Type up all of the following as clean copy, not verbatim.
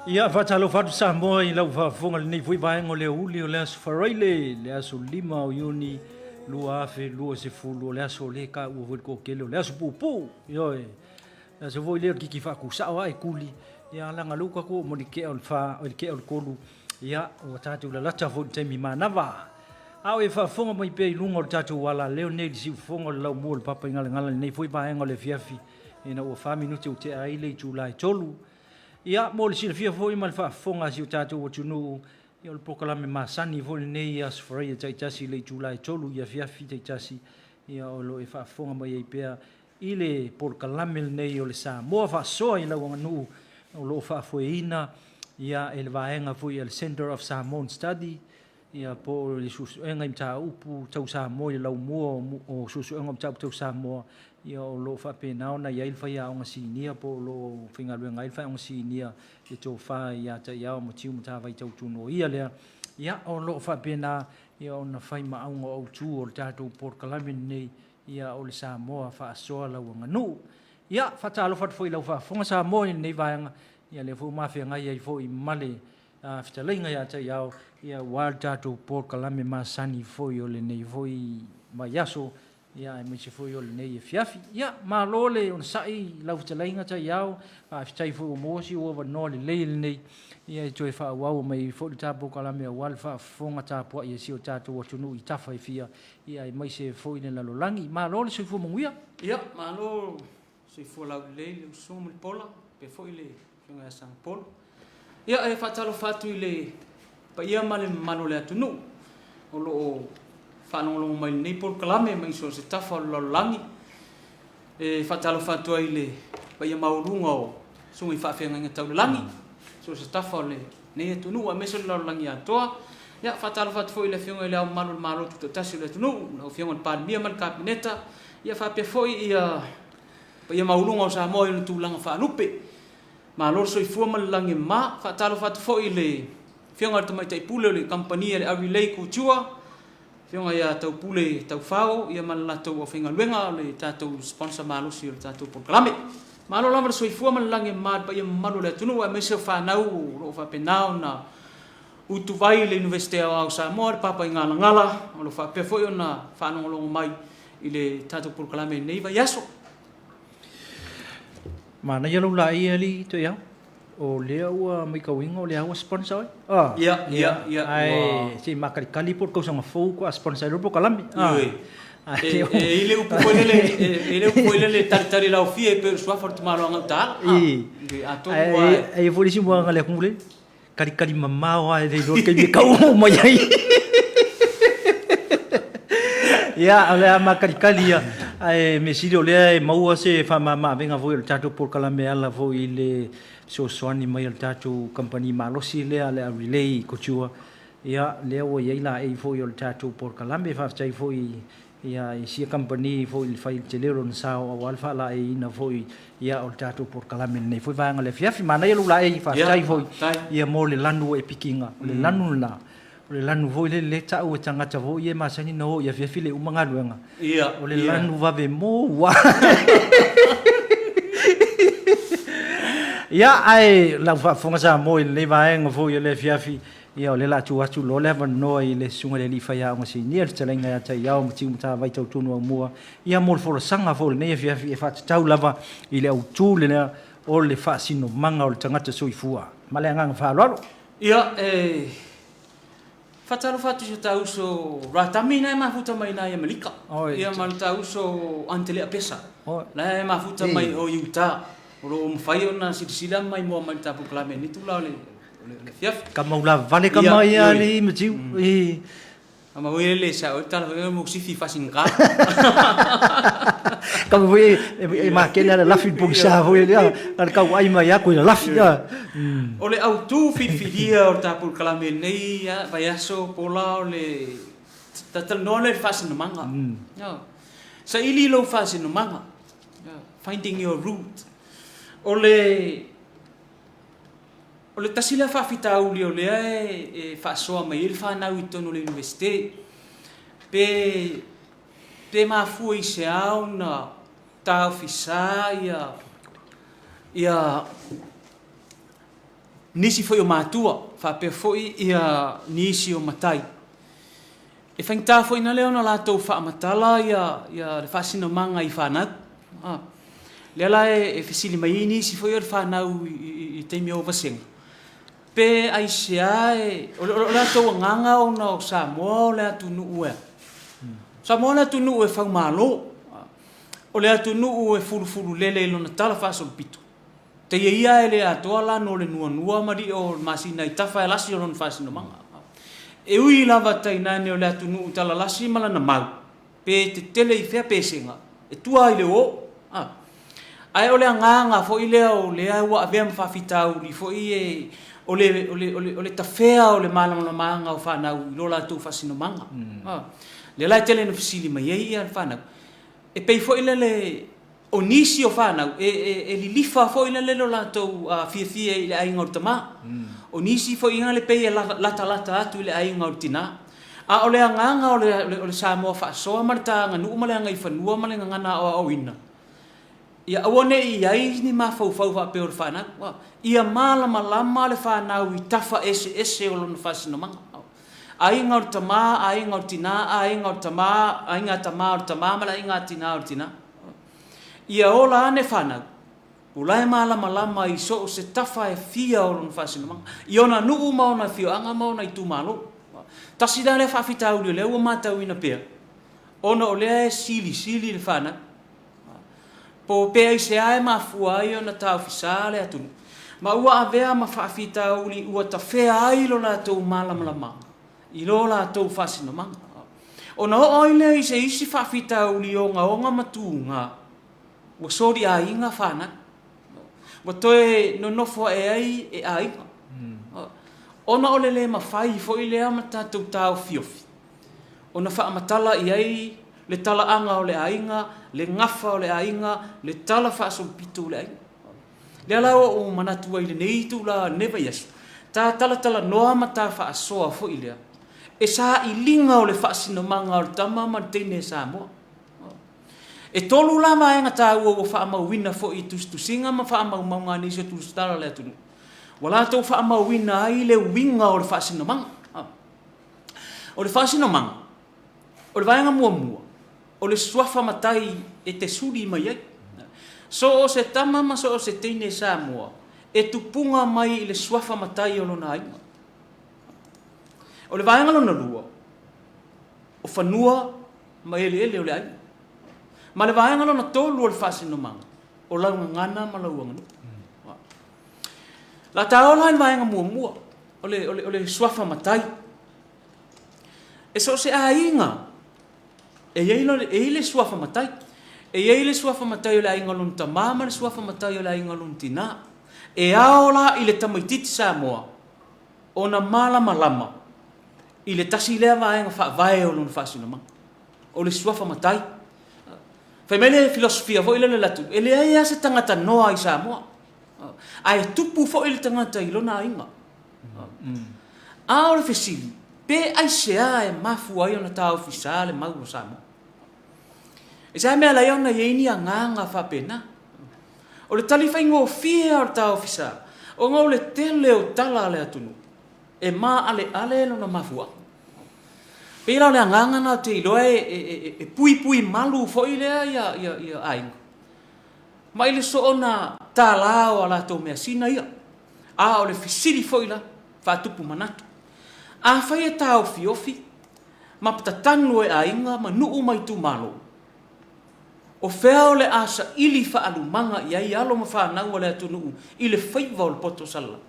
Ia, faatalofa atu Samoa i lau faafofoga i lenei foi vaega o le aoauli o le Aso Faraile, le aso 5 o Iuni 2020, o le aso o lea e taua foi i le toatele o le aso puupuu. Ioe. Le aso foi lea o le kiki faatusao lava e tuli, ia leaga o lea ua tatou oo mai i le tea o le fa, le tea o le tolu, ia ua tatou lalata foi i le taimi manava. A o e faafofoga mai pea i luga o le tatou alaleo nei i le siufofoga o le laumua o le Papaigalagala i lenei foi vaega o le afiafi ina ua fa minute ua tea ai le itula e 3. Ia, mo le silafia foi ma le faafofoga a si o tatou atunuu, ia o le polokalame masani foi lenei i Aso Faraile taitasi i le itula e 3 i afiafi taitasi, ia o lo o e faafofoga mai ai pea i le polokalame lenei o le Samoa Faasoa i lau aganuu o lo o faafoeina ia e le vaega foi a le Centre of Samoan Study ia po o le suesuega i mataupu tau Samoa i le laumua o suesuega o mataupu tau Samoa ia o lo o faapena ona i ai le faiaoga sinia po o lo o faigaluega ai le faiaoga sinia le tofa ia Taiao Matiu Matavai Tautunoia lea ia o lo o faapena ia ona fai ma auga autu o le tatou polokalame lenei Ia o le Samoa faasoa lau aganuu. Ia, faatalofa atu foi i lau faafofoga Samoa i lenei vaega, ia lea foi ua mafeagai ai foi ma le fetalaiga ia Taiao, ia aua le tatou polokalame masani foi o lenei foi vaiaso, ia aemaise foi o lenei afiafi. Ia, malo le onosai i lau fetalaiga Taiao, faafetai foi ua maua si ou avanoa lelei lenei, ia e toe faaauau mai ai foi le ta polokalame aua le faafofoga tapuai a si o tatou atunuu i tafa e fia, Ia aemaise foi le lalolagi. Malo le soifua manuia. Ia, malo soifua laulelei le uso ma le pola, faapea foi le Afioga ia Sagapolu. Ia, e faatalofa atu i le paia ma le mamalu o le atunuu o lo o faalogologo mai i lenei polokalame mai so o se tafa o le lalolagi. E faatalofa atu ai i le paia maualuga o susuga i faafeagaiga tau lalagi, so o se tafa o lenei atunuu aemaise o le lalolagi atoa. Ia, faatalofa atu foi i le Afioga i Le Ao Mamalu o le Malo Tutoatasi o le atunuu, lau Afioga i le Palemia ma le Kapeneta, ia faapea foi ia paia maualuga o Samoa i ona tulaga faalupe. Malo le soifua ma le lagi e mama. Faatalofa atu foi i le Afioga i le Tamaitai Pule o le Kamupani a le Avilei Couture, Afioga ia Taupule Taufao ia ma le latou aufaigaluega o le tatou sponsor malosi o le tatou polokalame. Malo lava le soifua ma le lagi e mama i le paia mamalu o le atunuu aemaise o fanau o lo o faapena ona utuvai i le Iunivesite Aoao o Samoa, le Papaigalagala, o lo o faapea foi ona faalogologo mai i le tatou polokalame i lenei vaiaso. Manaia lou laei alii Tuiau. O lea ua matauina o lea ua sponsor oe. Ah. Ia, ia, ia. Ae se i makalikali po o le tausaga fou faatoa sponsor ai loa le polokalame. Ioe. E i ai le upu foi lele, e i ai le upu foi lele, talitali laofie e pei o le suafa o le tamaloa gautaala. Atonu ua... Ae i ai foi le isi uaga a le atunuu lea, kalikali mamao lava e le iloa le taimi e tau mai ai. Ia, o le a makalikali ia. Ae mea sili o lea e maua se faamama-avega foi o le tatou polokalame e ala foi i le fesoasoani mai a le tatou kamupani malosi lea, le Relay Couture. Ia, lea ua i ai laei foi o le tatou polokalame. Faafetai foi Ia, i sia kamupani foi i le fai tele o lona sao aua le faalaeiina foi ia o le tatou polokalame i lenei foi vaega o le afiafi. Manaia lou laei, faafetai foi ia mo le lanu o e pikiina. O le lanu lena, o le lanu foi lele e tau e tagata foi ia e masani ona o i afiafi le uma galuega. O le lanu vave moa. Ia, ae lau faafofoga Samoa i lenei vaega foi o le afiafi, Ia, o lea o le a tuu atu loa le avanoa i le Susuga i le Alii Faiaoga Sinia, le Fetalaiga ia Taiao Matiu Matavai Tautonu Aumua, ia mo le folasaga foi o lenei afiafi e faatatau lava i le autu lea o le faasinomaga o le tagata soifua. Ma le agaga faaaloalo. Ia, e faatalofa atu i si o ta uso Ratami na e mafuta mai i Amerika, ia ma le ta uso Antelea Pesa, la e mafuta mai o Utah, o lo o mafai ona silasila ma maimoa mai i le tatou polokalame i lenei itula o le afiafi. Ka mau lavale ka mai ia alii Matiu. Ka mau ia le sao tala foi mo sifi fasinga. Ka mau foi e makele ala lafi pongisa foi lea ala kau ai mai aku ila lafi. O le autu filifilia o le tatou polokalame nei vaiaso pola o le talanoa lea i le faasinomaga. Saili lou faasinomaga. Finding your root. O le O le tasi lea faafitauli o lea e faasoa mai ai le fanau i totonu o le Iunivesite, pe, pe mafua i se a ona taofisa ia Ia nisi foi o matua faapea foi ia nisi o matai. E faigata foi na lea ona latou faamatala ia ia le faasinomaga i fanau. A. Lea la e fesili mai ai nisi foi o le fanau i taimi o vasega, pe aisea e, o le latou agaga ona o Samoa o le atunuu e a? Samoa o le atunuu e faumalo. O le atunuu e fulufululele i lona tala faasolopito. Teie ia e le atoa lano o le nuanua ma lio o le masina i tafa e lasi o lona faasinomaga. E ui lava tainane o le atunuu talalasi ma lana mau, pe tetele i fea pesega, e tua i le o. Ae o le agaga foi lea o lea ua avea ma faafitauli foi e o le, o le, o le, o le tafea o le malamalamaaga o fanau i lo latou faasinomaga. Lea la e tele ina fesili mai ai ia le fanau. E pei foi lele o nisi o fanau e, e, e lilifa foi lele lo latou fiafia i le aiga o le tamā. O nisi foi le pei e latalata atu i le aiga o le tinā. A o le agaga o le, o le Samoa faasoa ma le tāganuu ma le agaifanua ma le gagana aoaoina, ia aua ne i i ai ni mafaufau faapea o le fanau. Ia malamalama le fanau i tafa eseese o lona faasinomaga. Aiga o le tamā, aiga o le tinā, aiga o le tamā, aiga tamā o le tamā ma le aiga tinā o le tinā. Ia ola ane fanau, o la e malamalama i so o se tafa e fia o lona faasinomaga, i ona nuu ma ona afioaga ma ona itumalo. Tasi la lea faafitauli o lea ua matauina pea, ona o lea e silisili le fanau. Po pe aisea e mafua ai ona taofisa le atunuu, ma ua avea ma faafitauli ua tafea ai lo latou malamalamaga i lo latou faasinomaga. Ona oo ai lea i se isi faafitauli ogaoga ma tuga, ua soliaiga fanau, ua toe nonofo ae ai e aiga, ona o le le mafai foi lea ma tatou taofiofi ona faamatala i ai le talaaga o le aiga, le gafa o le aiga, le tala faasolopito o le aiga. Lea la ua ou manatu ai i lenei itula, lenei vaiaso, ta talatalanoa ma ta faasoa foi lea, e sailiga o le faasinomaga o le tama ma le teine Samoa. E tolu la vaega taua ua faamauina foi i tusitusiga ma faamaumauga a nisi o tusitala o le atunuu, ua latou faamauina ai le uiga o le faasinomaga. O le faasinomaga, o le vaega muamua, o le suafa matai e te suli mai ai. So o se tama ma so o se teine Samoa e tupuga mai i le suafa matai o lona aiga. O le vaega lona lua, o fanua ma eleele o le aiga. Ma le vaega lona tolu o le faasinomaga, o lau gagana ma lau aganuu. La ta ola i le vaega muamua, o le, o le, o le suafa matai. E so o se aiga, e i ai, e i ai le suafa matai. E i ai le suafa matai o le aiga o lona tamā ma le suafa matai o le aiga o lona tinā. E ao la i le tamaitiiti Samoa ona malamalama i le tasi lea vaega faavae o lona faasinomaga, o le suafa matai. Fai mai le filosofia foi lele a le atunuu, e leai lava se tagata noa i Samoa, ae tupu foi le tagata i lona aiga. A o le fesili, pe aisea e mafua ai ona taofisa le mau o Samoa? E se mea lai ona i ai ni agaga faapena? O le tali faigofie o le taofisa, ona o le tele o tala a le atunuu, e maaleale lona mafuaaga. Pei la o le agaga na ou te iloa e puipui malu foi lea ia aiga. Ma i le soona tālā o a latou measina ia. A o le fesili foi la, faatupu manatu. Afai e taofiofi ma tatanu e aiga ma nuu ma itumalo, o fea o le a saili faalumaga i ai alo ma fanau a le atunuu i le faiva o le poto salalau?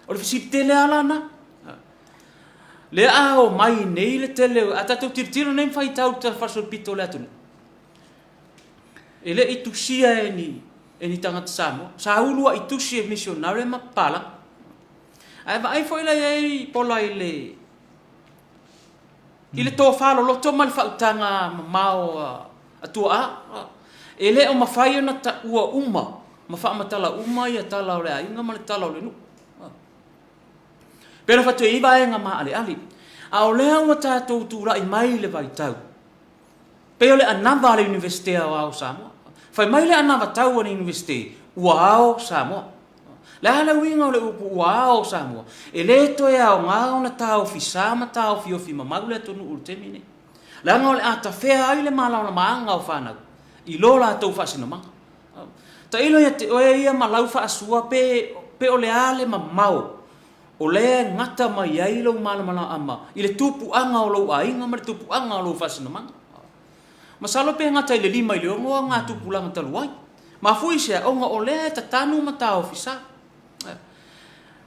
O le fesili tele lava la na. Lea a o mai nei le tele, a tatou tilotilo nei ma faitau i le talafaasolopito o le atunuu, e le i tusia e ni, e ni tagata Samoa. Sa uluai tusi e misionare ma papalagi. Ae vaai foi la i ai Pola i le, i le tofa loloto ma le faautaga mamao a tuaa, e le o mafai ona taua uma ma faamatala uma ia tala o le aiga ma le tala o le nuu. Pei ona fai atu e i ai vaega maaleale, a o lea ua tatou tulai mai i le vaitau, pei o le anava a le Iunivesite Aoao o Samoa. Fai mai le anavatau a le Iunivesite, Ua ao Samoa. Le a le uiga o le upu ua ao Samoa? E lē toe aogā ona taofi sā ma taofiofi mamau le atunuu i le taimi lenei, leaga o le a tafea ai le malamalamaaga o fanau i lo latou faasinomaga. Tailo ia te oe ia ma lau faasua pe o le a le mamao o lea e gata mai ai lou malamalama i le tupuaga o lou aiga ma le tupuaga o lou faasinomaga. Masalo pe gata i le 5 i le 6 augatupulaga talu ai. Mafua i se a? Ona o lea e tatanu ma taofi sa.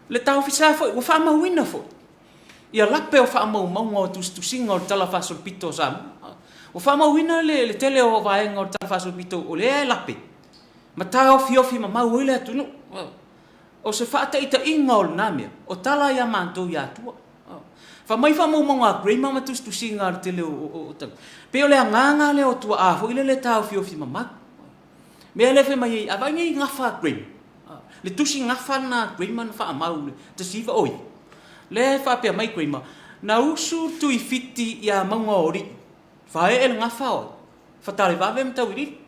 Le taofi sa foi, ua faamauina foi ia lape o faamaumauga o tusitusiga o le Tala Faasolopito o Samoa. Ua faamauina le tele o vaega o le Tala Faasolopito o lea e lape ma taofiofi mamau ai le atunuu. O se faataitaiga o lena mea, o tala ia matou i Atua. Fai mai faamaumauga a Graeme ma tusitusiga a le tele o tagata, pei o le agaga lea o tuaa foi lele e taofiofi mamau. Mea lea e fai mai ai, a vaai nei gafa a Graeme, le tusi gafa lena a Graeme na faamau i le 1909, lea e faapea mai Graeme, na usu le Tuifiti ia Mauga o Alii, faaee le gafa o ai? Fatalevave ma Tauiliili.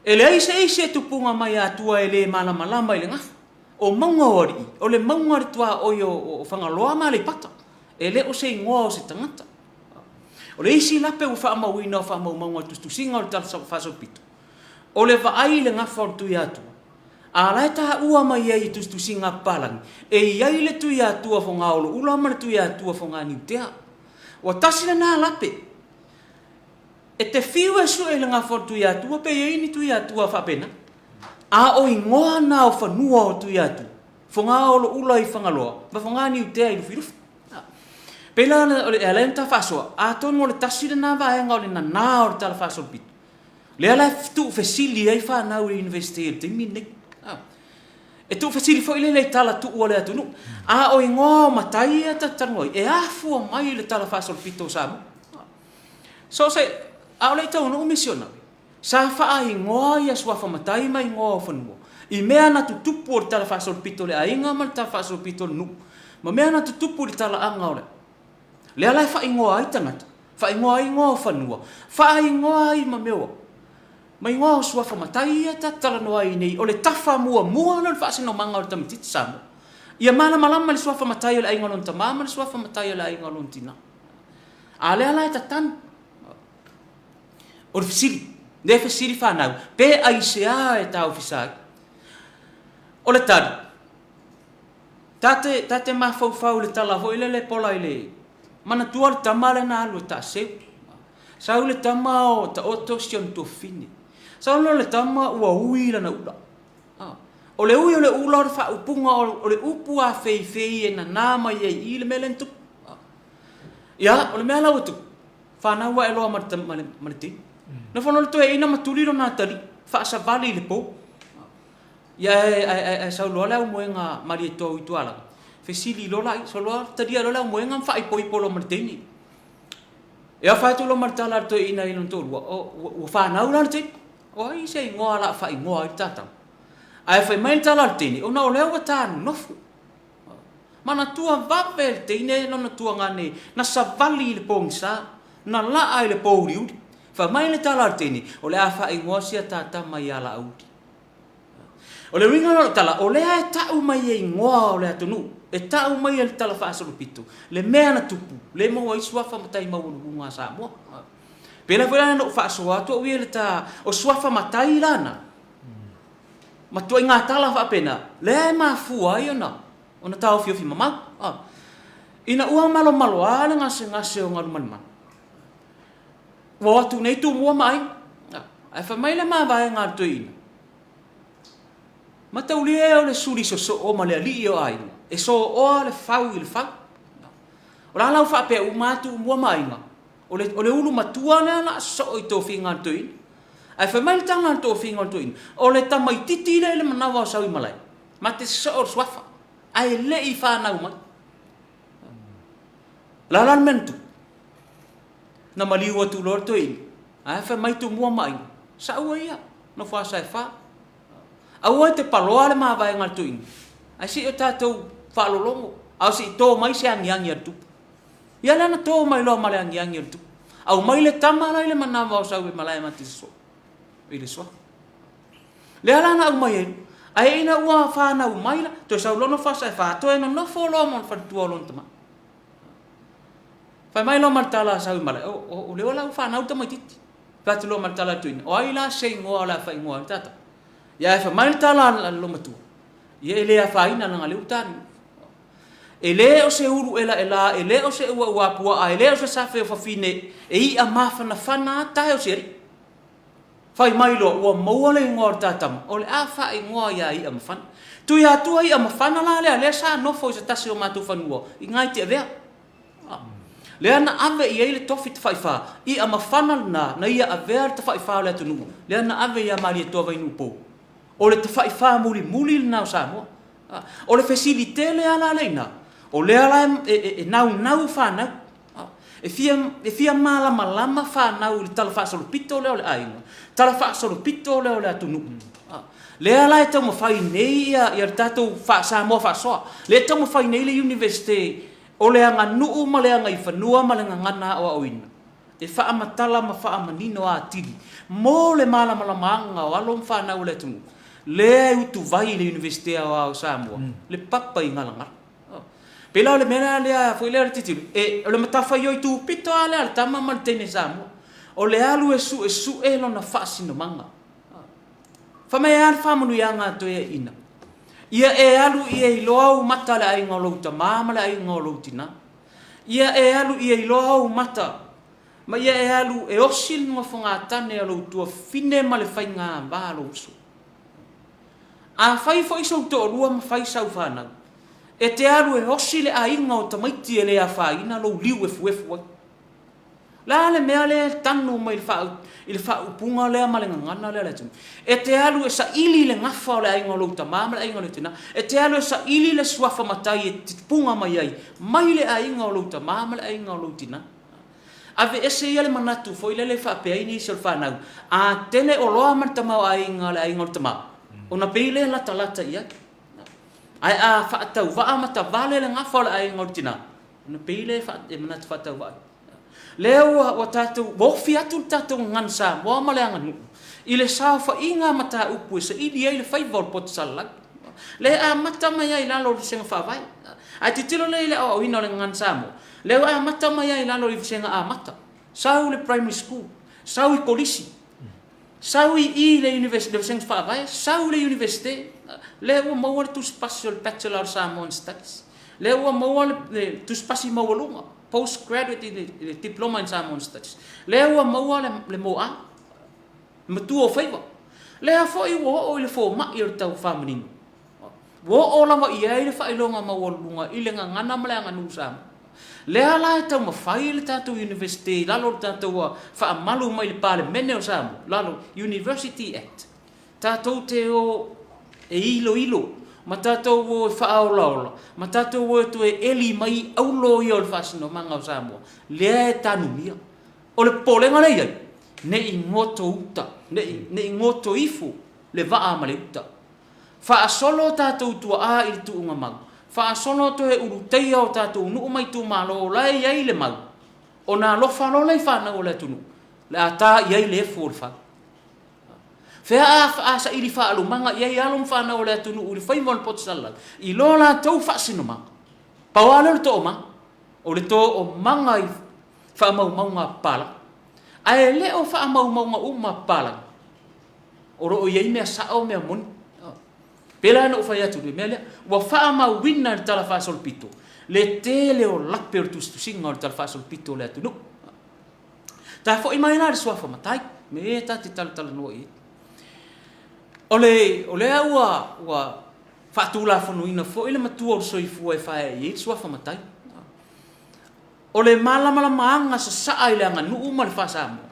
E leai se isi e tupuga mai Atua e le malamalama i le gafa. O Mauga o Alii, o le mauga o le tuaoi o Fagaloa ma Aleipata, e le o se igoa o se tagata. O le isi lape ua faamauina o faamaumauga o le tusitusiga o le Tala Faasolopito, o le vaai i le gafa o le Tuiatua, a la e taua mai ai i tusitusiga a papalagi, e i ai le Tuiatua Fogaoloula ma le Tuiatua Foganiutea. Ua tasi lena lape. E te fiu e sue i le gafa o le Tuiatua pe i ai ni Tuiatua faapena. A o igoa na o fanua o Tuiatua, Fogaoloula i Fagaloa ma Foganiutea i Lufilufi. Pei la o le ala ona ta faasoa, atonu o le tasi lena vaega o le nanā o le Tala Faasolopito, lea la e tuufesili ai fanau i le Iunivesite i le taimi lenei. E tuufesili foi lele i tala tuu a le atunuu, a o igoa o matai ia ta te talanoa ai, e afua mai i le Tala Faasolopito o Samoa. So se, a o le i taunuu misionare, sa faaigoa ia suafa matai ma igoa o fanua i mea na tutupu o le Tala Faasolopito o le aiga ma le Tala Faasolopito o le nuu, ma mea na tutupu i le talaaga o le. Lea la e faaigoa ai tagata, faaigoa ai igoa o fanua, faaigoa ai ma mea ma igoa o suafa matai ia ta te talanoa ai nei, o le tafa muamua lea o le faasinomaga o le tamaitiiti Samoa. Ia malamalama i le suafa matai o le aiga o lona tama ma le suafa matai o le aiga o lona tina. A lea la e tatanu. O le fesili, lea e fesili fanau, pe aisea e taofisa ai? O le tali, ta te, ta te mafaufau i le tala foi lele pola i le manatua le tama lea na alu e taaseu. Sau le tama o taoto si ona tuafafine. Sau loa le tama ua ui lana ula. O le ui o le ula o le faaupuga o le upu afeifei e nana mai ai i le mea lea na tupu. Ia, o le mea la ua tupu, fanau ae loa ma le teine. Nofo loa le toeaina ma tuli lona atalii, faasavali i le pou. Ia, ae sau loa le aumoega Malietoa Uitualagi, fesili loa laia, sau loa talia loa le aumoega ma faaipoipo loa ma le teine. Ia, fai atu loa ma le tala a le toeaina i lona toalua, ua fanau la le teine. O ai se igoa o le a faaigoa ai le ta tama? Ae fai mai le tala a le teine, ona o lea ua ta nonofo. Manatua vave le teine lona tuagane na savali i le pogisa, na laa i le pouliuli. Fai mai le tala a le teine, o le a faaigoa sia ta tama ia Laauli. O le uiga o lau tala, o lea e tau mai e igoa o le atunuu, e tau mai e le Tala Faasolopito, le mea na tupu, le maua ai suafa matai maualuluga a Samoa. Pei foi la na ou faasoa atu au ia i le ta, o suafa matai la na, ma tuaiga tala faapena, lea e mafua ai ona taofiofi mamau. Ina ua malomaloa le gasegase o Galumalemana, ua o atu nei Tumua ma Aiga, ae fai mai le mavaega a le toeaina, mataulia o le suli sosoo ma le alii o aiga, e sooa le fau i le fau. O le a lau faapea uma lava Tumua ma Aiga, o le ulu matua lea o le a sosoo i tofiga a le toeaina. Ae fai mai le tala a le tofiga o le toeaina, o le tamaitiiti lea i le manawa o Sauimalae, ma te sosoo le suafa, ae le i fanau mai. O le a la le mea na tupu? Na maliu atu loa le toeaina, ae fai mai Tumua ma Aiga, saua ia, nofo aso e fa. Aua e te paloa le mavaega a le toeaina, ae se i o tatou faalologo, a o se i to mai se agiagi a le tupu. Ia lea na to mai loa ma le agiagi o le tupu. Aumai le tama la i le manava o Sauimalae ma te sosoo i le suafa. Lea la na aumai ai. Ae ina ua fanau mai la, toe sau loa nofo aso ae fa, toe nonofo loa ma le faletua o lona tama. Fai mai loa ma le tala a sau i malae, o, o, o lea la ua fanau le tamaitiiti. Fai atu loa ma le tala a le toeaina, o ai la se igoa o le a faaigoa ai le tata? Ia ae fai mai le tala a le olomatua, ia e le afaina leaga o lea ua ta E le o se ulu elaela, e le o se uauapuaa, e le o se safe o fafine e i'a mafanafana a tae o se alii. Fai mai loa, ua maua le igoa o le ta tama, o le a faaigoa ia I'amafana. Tuiatua I'amafana la lea, lea sa nofo i se tasi o matou fanua i Ngāi Te Avea. Lea na ave i ai le tofi tafa'ifa, I'amafana lena na ia avea le tafa'ifa o le atunuu, lea na ave iā Malietoa Vainuupou. O le tafa'ifa mulimuli lena o Samoa. O le fesili tele lava la lea i ina, o lea la e naunau fanau, e fia malamalama fanau i le talafaasolopito lea o le aiga, talafaasolopito lea o le atunuu. Lea la e taumafai nei le tatou Samoa faasoa, lea e taumafai nei le Iunivesite o le aganuu ma le agaifanua ma le gagana aoaoina e faamatala ma faamanino atili mo le malamalamaaga o alo ma fanau o le atunuu, lea e utuvai i le Iunivesite Aoao o Samoa le papa i Galagala. Pei la o le mea lea foi lea o le tilotilo, o le matafaioi tupito lava lea a le tama ma le teine Samoa, o le alu e suesue lona faasinomaga. Fai mai lava le faamanuiaga a toeaiina, ia e alu ia iloa ou mata le aiga o lou tama ma le aiga o lou tina. Ia e alu ia iloa ou mata, ma ia e alu e osi le nofogatane a lou tuafafine ma le faigāvā a lou uso. Afai foi sou toalua ma fai sau fanau, e te alu e osi le aiga o tamaiti e le afaina lou liu efuefu ai. O le a le mea lea e tanu mai i le faaupuga lea ma le gagana lea a le atunuu? E te alu e saili le gafa o le aiga o lou tama ma le aiga o lou tina. E te alu e saili le suafa matai e tupuga mai ai mai le aiga o lou tama ma le aiga o lou tina. Aveese ia le manatu foi lele e faapea ai nisi o le fanau, a tele oloa ma le tamaoaiga a le aiga o le tama, ona pei lea e latalata i ai. Ae a faatauvaa ma tavale le gafa o le aiga o le tina, ona pei lea e manatu faatauvaa ai. Lea ua tatou ua ofi atu le tatou gagana Samoa ma le aganuu i le saofaiga a mataupu e saili ai le faiva o le poto salalau. Lea e amata mai ai i lalo o le vasega faavae. Ae tilotilo lelei i le aoaoina o le gagana Samoa, lea ua amata mai ai i lalo i le vasega amata, sau i le primary school, sau i kolisi, sau i i le vasega faavae, sau i le Iunivesite, lea ua maua le tusipasi o le Bachelor of Samoan Studies, lea ua maua le tusipasi maualuga, Postgraduate i le Diploma in Samoan Studies, lea ua maua le MOA, le matua o faiva. Lea foi ua oo i le fomai o le tau faamanino. Ua oo lava i ai le faailoga maualuluga i le gagana ma le aganuu Samoa. Lea la e taumafai le tatou Iunivesite i lalo o le tatou faamalu mai le Palemene o Samoa, lalo University Act, tatou te o e iloilo ma tatou o e faaolaola ma tatou o e toe eli mai aulo ia o le faasinomaga o Samoa, lea e tanumia. O le popolega lea e i ai, ne i goto uta, ne i goto ifo le vaa ma le uta. Faasolo tatou tuaa i le tuuga mau, faasolo toe uluteia o tatou nuu ma itumalo o la e i ai le mau, ona alofa loa lea i fanau o le atunuu, le a ta i ai le efu o le fau. Fea a saili faalumaga i ai alo ma fanau o le atunuu i le faiva o le poto salalau, i lo latou faasinomaga. Pau lava lea o le toomaga, o le toomaga i faamaumauga a papalagi. Ae le o faamaumauga uma a papalagi o lo o i ai mea sao mea moni. Pei la ona ou fai atu i le mea lea, ua faamauina i le Tala Faasolopito le tele o lape o le tusitusiga o le Tala Faasolopito o le atunuu. Ta foi mai la i le suafa matai, me ta te talatalanoa i ai. O le, o lea ua, ua faatulafonoina foi le matua o le soifua e faea i ai le suafa matai. O le malamalamaaga sasaa i le aganuu ma le faa-Samoa,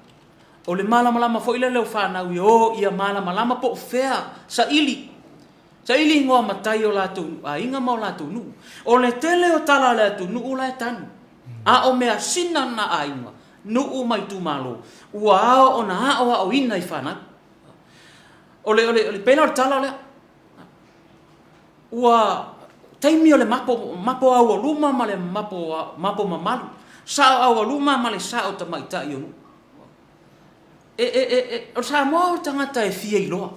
o le malamalama foi lele o fanau e o ia malamalama po o fea saili, saili igoa matai o latou aiga ma o latou nuu. O le tele o tala a le atunuu la e tanu, a o measina na aiga, nuu ma itumalo, ua ao ona aoaoina i fanau. O le, o le, o le, pei la o le tala lea. Ua taimi o le mapo, mapo aualuma ma le mapo, mapo mamalu, sao aualuma ma le sao tamaitai o nuu. E, e, e, o le Samoa o le tagata e fia iloa.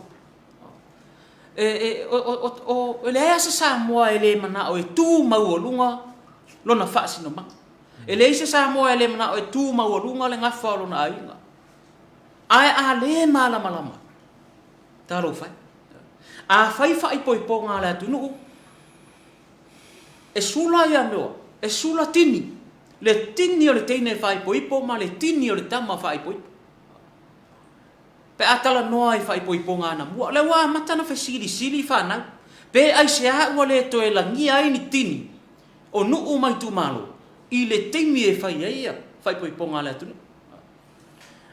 E, e, o, o, o, e leai lava se Samoa e le manao e tu maualuga lona faasinomaga. E leai se Samoa e le manao e tu maualuga le gafa o lona aiga. Ae a le malamalama, talofa e. Afai faaipoipoga a le atunuu, e sula ia mea, e sula tini, le tini o le teine faaipoipo ma le tini o le tama faaipoipo. Pe a talanoa i faaipoipoga anamua, o lea ua amata ona fesilisili fanau, pe aisea ua le toe lagia ai ni tini o nuu ma itumalo i le taimi e fai ai faaipoipoga a le atunuu.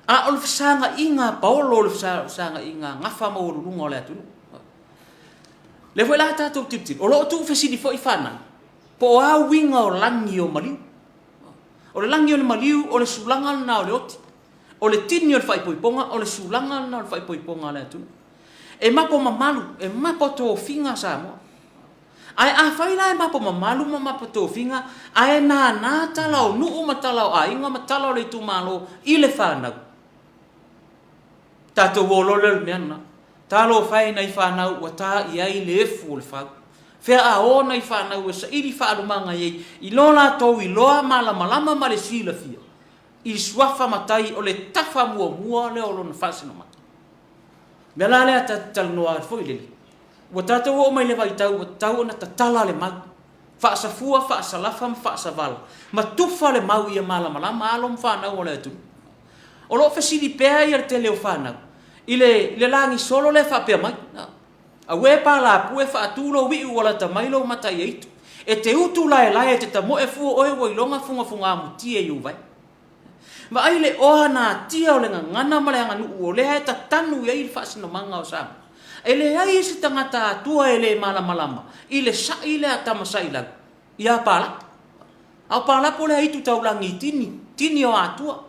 A o le fesagaiga a paolo o le fesagaiga a gafa maualuluga o le atunuu. Lea foi la tatou tilotilo, o lo o tuufesili foi fanau, po o a uiga o lagi o maliu. O le lagi o le maliu, o le sulaga lena o le oti. O le tini o le faaipoipoga, o le sulaga lena o le faaipoipoga a le atunuu. E mapo mamalu, e mapo tofiga Samoa. Ae afai la e mapo mamalu ma mapo tofiga, ae nānā tala o nuu ma tala o aiga ma tala o le itumalo i le fanau, tatou o loa lea o le mea lena. Talofa e i nai fanau ua ta i ai le efu o le fau. Fea a o nai fanau e saili faalumaga i ai i lo latou iloa malamalama ma le silafia i suafa matai o le tafa muamua lea o lona faasinomaga. O le mea la lea ta te talanoa ai foi lele, ua tatou oo mai le vaitau ua tatau ona tatala le mau, faasafua, faasalafa ma faasavala, ma tufa le mau ia malamalama alo ma fanau o le atunuu. O lo o fesili pea ia le tele o fanau i le, i le lagi solo lea e faapea mai, Auē palapue faatu lou iu ua lata mai lou mata ia itu. E te utu laelae e te tamoe fua oe ua iloga fugafugamutia i ou vae. Vaai le oa natia o le gagana ma le aganuu o lea e tatanu i ai le faasinomaga o Samoa. E leai se tagata atua e le malamalama i le sa'i lea a Tamasailau ia Palapu. A o Palapu o le aitu taulagi i tini, tini o Atua.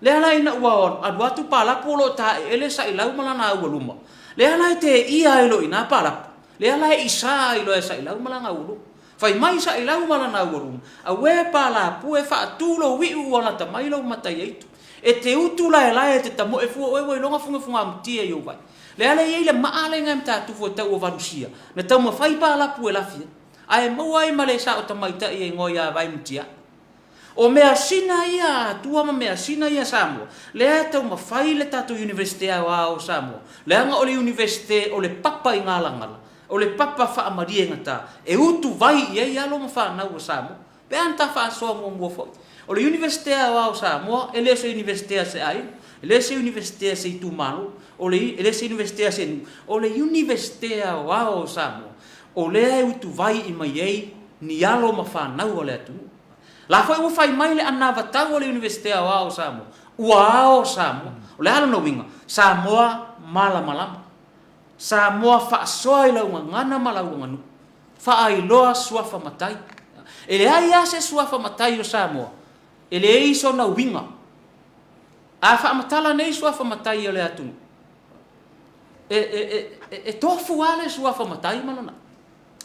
Lea la ina ua alu atu Palapu o lo o taeele Sailau ma lana aualuma, lea la e teia ai loa i ina Palapu, lea la e isa ai loa e Sailau ma lana aualuma. Fai mai Sailau ma lana aualuma, Auē Palapu e faatu lou iu ua lata mai lou mata i aitu. E te utu laelae e te tamoe fua oe ua iloga fugafugamutia i ou vai. Lea la e i ai le maa lea i nai Matatufu e tau o Valusia, na taumafai Palapu e lafi ai, ae maua ai ma le sao tamaitai e igoa ia Vaimutia. O measina ia a Atua ma measina ia a Samoa, lea e taumafai le tatou Iunivesite Aoao o Samoa, leaga o le Iunivesite o le papa i galagala, o le papa faamaliegata, e utuvai i ai alo ma fanau a Samoa. Pe a na ta faasoa muamua foi. O le Iunivesite Aoao o Samoa, e le o se Iunivesite a se aiga, e le o se Iunivesite a se itumalo, o le, e le o se Iunivesite a se nuu, o le Iunivesite Aoao o Samoa, o lea e utuvai i mai ai ni alo ma fanau a le atunuu. La foi ua fai mai le anavatau a le Iunivesite Aoao o Samoa, ua ao Samoa. O le a lona uiga? Samoa malamalama. Samoa faasoa i lau gagana ma lau aganuu. Faailoa suafa matai. E leai lava se suafa matai o Samoa e leai sona uiga. A faamatala nei suafa matai o le atunuu, e, e, e, e tofu lava le suafa matai ma lona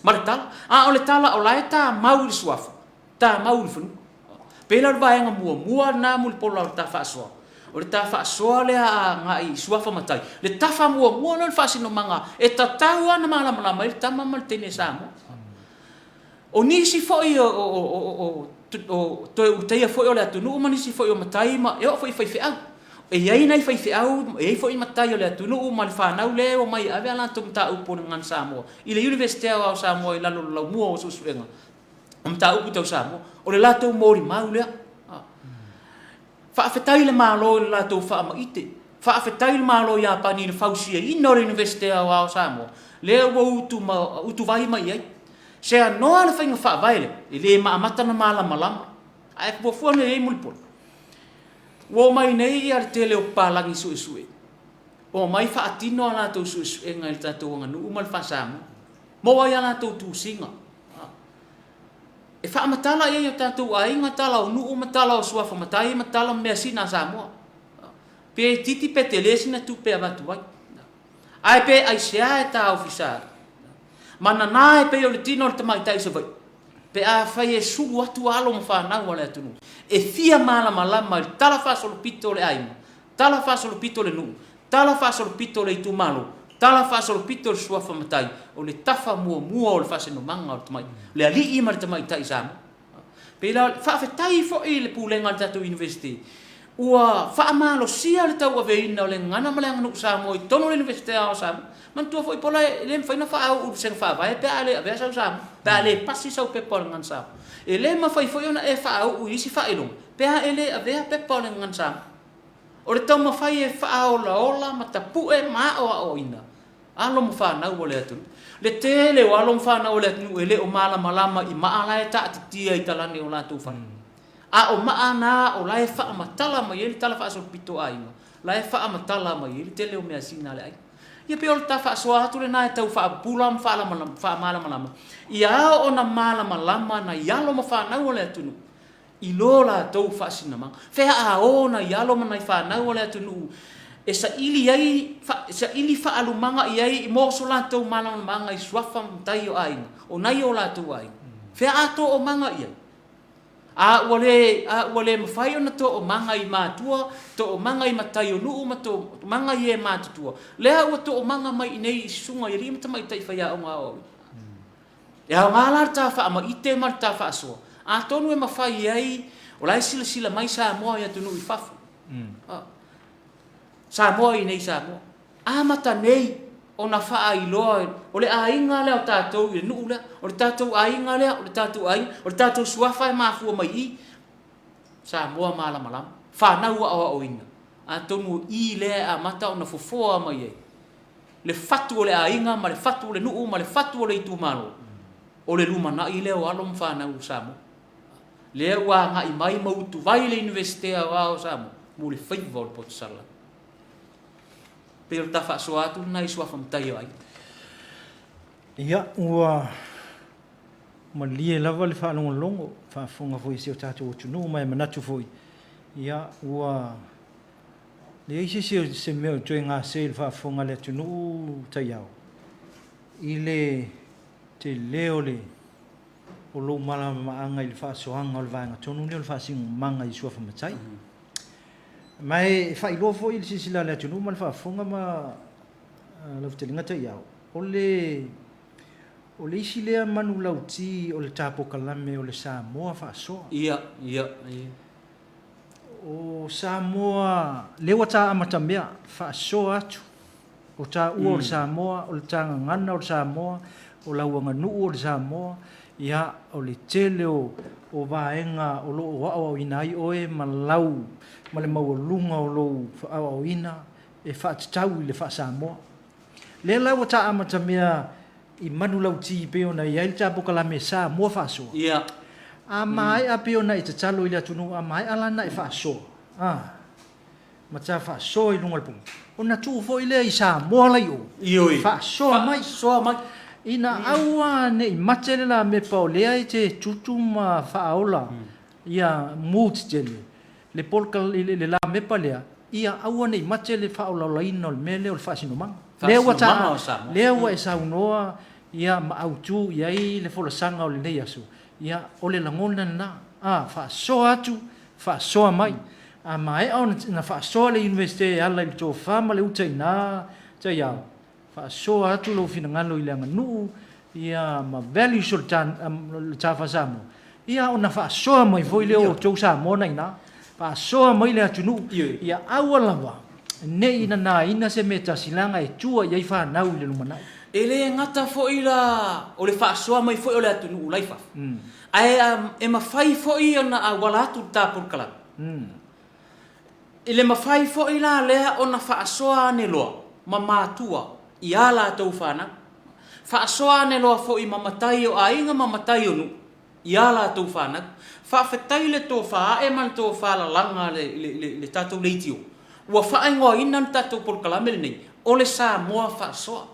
ma le tala. A o le tala o la e tamau i le suafa, tamau i le fanua. Pei la o le vaega muamua lena mulipola o le ta faasoa. O le ta faasoa lea agai i suafa matai. Le tafa muamua lea o le faasinomaga e tatau lava ona malamalama ai le tama ma le teine Samoa. O nisi foi o toe ulutaia foi o le atunuu ma nisi foi o matai ma e oo foi i faifeau. E i ai nai faifeau, e i ai foi matai o le atunuu ma le fanau lea e omai e ave a latou mataupu o le Gagana Samoa i le Iunivesite Aoao o Samoa i lalo o le laumua o suesuega o mataupu tau Samoa. O le latou molimau lea. Faafetai i le Malo i le latou faamaite. Faafetai i le Malo o Iapani i le fausiaina o le Iunivesite Aoao o Samoa, lea ua utuvai mai i ai. Seanoa le faiga faavae lea, e le amata ona malamalama, ae fuafua nei i ai Mulipola. Ua omai nei ia le tele o papalagi suesue, omai faatino a latou suesuega i le tatou aganuu ma le faa-Samoa. Maua ai a latou tusiga. E faamatala i ai o tatou aiga, tala o nuu ma tala o suafa matai ma tala ma measina a Samoa. Pe itiiti pe tele sina tupe e avatu ai. Ae pe aisea e taofisa ai? Ma nana e pei o le tino o le tamaitai i Savaii, pe afai e sulu atu alo ma fanau a le atunuu, e fia malamalama i le talafaasolopito o le aiga, talafaasolopito o le nuu, talafaasolopito o le itumalo. Tala faasolopito o le suafa matai, o le tafa muamua o le faasinomaga o le tamai, le alii ma le tamaitai Samoa. Pei la, faafetai foi i le pulega a le tatou Iunivesite, ua faamalosia le tauaveina o le gagana ma le aganuu Samoa i totonu o le Iunivesite Aoao o Samoa. Manatua foi Pola e le mafai ona faauu i le vasega faavae pe a le avea sau Samoa, pe a le pasi sau pepa o le gagana Samoa. E le mafai foi ona e faauu i isi faailoga pe a e le avea pepa o le gagana Samoa. O le taumafai e faaolaola ma tapue ma aoaoina alo ma fanau o le atunuu. Le tele o alo ma fanau o le atunuu e le o malamalama i maa la e taatitia i talane o latou fale. A o maa na o la e faamatala mai ai le tala faasolopito a aiga, la e faamatala mai ai le tele o measina a le aiga. Ia pei o le ta faasoa atu lena e tau faapupula ma faamalamalama ia ao ona malamalama nai alo ma fanau o le atunuu i lo latou faasinamaga. Fea a o nai alo ma nai fanau o le atunuu e saili ai, saili faalumaga i ai mo so latou malamalamaga i suafa ma matai o aiga, o nai o latou aiga. Fea a toomaga i ai? A ua le, a ua le mafai ona toomaga i matua, toomaga i matai o nuu ma toomaga i e matutua, lea ua toomaga mai i inei i susuga i alii ma tamaitai faiaoga aoaoina. E aoga la le ta faamaite ma le ta faasoa, atonu e mafai ai, o la e silasila mai Samoa i atunuu i fafo. Samoa i inei i Samoa. Amata nei ona faailoa o le aiga lea o tatou i le nuu lea, o le tatou aiga lea, o le tatou aiga, o le tatou suafa e mafua mai i i. Samoa malamalama, fanau aoaoina, atonu o i lea e amata ona fofoa mai ai le fatu o le aiga ma le fatu o le nuu ma le fatu o le itumalo, o le lumanai lea o alo ma fanau o Samoa. Lea ua agai mai ma utuvai le Iunivesite Aoao o Samoa mo le faiva o le poto salala. Pei o le ta faasoa atu lena i suafa matai o aiga. Ia, ua malie lava le faalogologo, faafofoga foi i si o tatou atunuu, ma e manatu foi, ia, ua leai se isi o se mea o toe gase i le faafofoga a le atunuu taiao, i le tele o le o lou malamalamaaga i le faasoaga o le vaega tonu lea o le faasinomaga i suafa matai. Ma e faailoa foi i le silasila a le atunuu ma le faafofoga ma lau fetalaiga Taiao, o le o le isi lea manulauti o le tapokalame o le Samoa faasoa. Ia, ia, ia. O Samoa, lea ua ta amatamea, faasoa atu. O taua o le Samoa, o le ta gagana o le Samoa, o lau aganuu o le Samoa, ia, o le tele o, o vaega o lo o aoaoina ai oe ma lau, ma le maualuga o lou aoaoina e faatatau i le faa-Samoa. Lea la ua ta amatamea i manulauti pei ona i ai le ta polokalame Samoa Faasoa. Ia. A maea pei ona e tatalo i le atunuu, a maea la ona e faasoa, a. ma ta faasoa i luga o le pulu, ona tuu foi lea i Samoa la i o, Ioe. faasoa mai. Faasoa mai. Ina aua ne i mate le lamepa o lea e te tutu ma faaola ia mu tetele le polka le, le lamepa lea, ia aua ne i mate le faaolaolaina o le mea lea o le faasinomaga. Lea ua ta, Faasinomaga o Samoa. lea ua e saunoa ia ma autu i ai le folasaga o lenei aso, ia o le lagona lena, a faasoa atu, faasoa mai. A maea ona faasoa le Iunivesite e ala i le tofa ma le uta i ina, taiao, faasoa atu lou finagalo i le aganuu ia ma values o le tafa Samoa, ia ona faasoa mai foi lea o outou Samoa na ina, faasoa mai le atunuu, ia aua lava ne i nanaina se mea tasi leaga e tua i ai fanau i le lumanai. E le gata foi la o le faasoa mai foi o le atunuu la i fafo, Ae e mafai foi ona auala atu le ta polokalame. E le mafai foi la lea ona faasoa ane loa ma matua i a latou fanau. Faasoa ane loa foi ma matai o aiga ma matai o nuu i a latou fanau. Faafetai le tofa ae ma le tofa lalaga a le tatou leitio ua faaigoaina le tatou polokalame lenei o le Samoa Faasoa.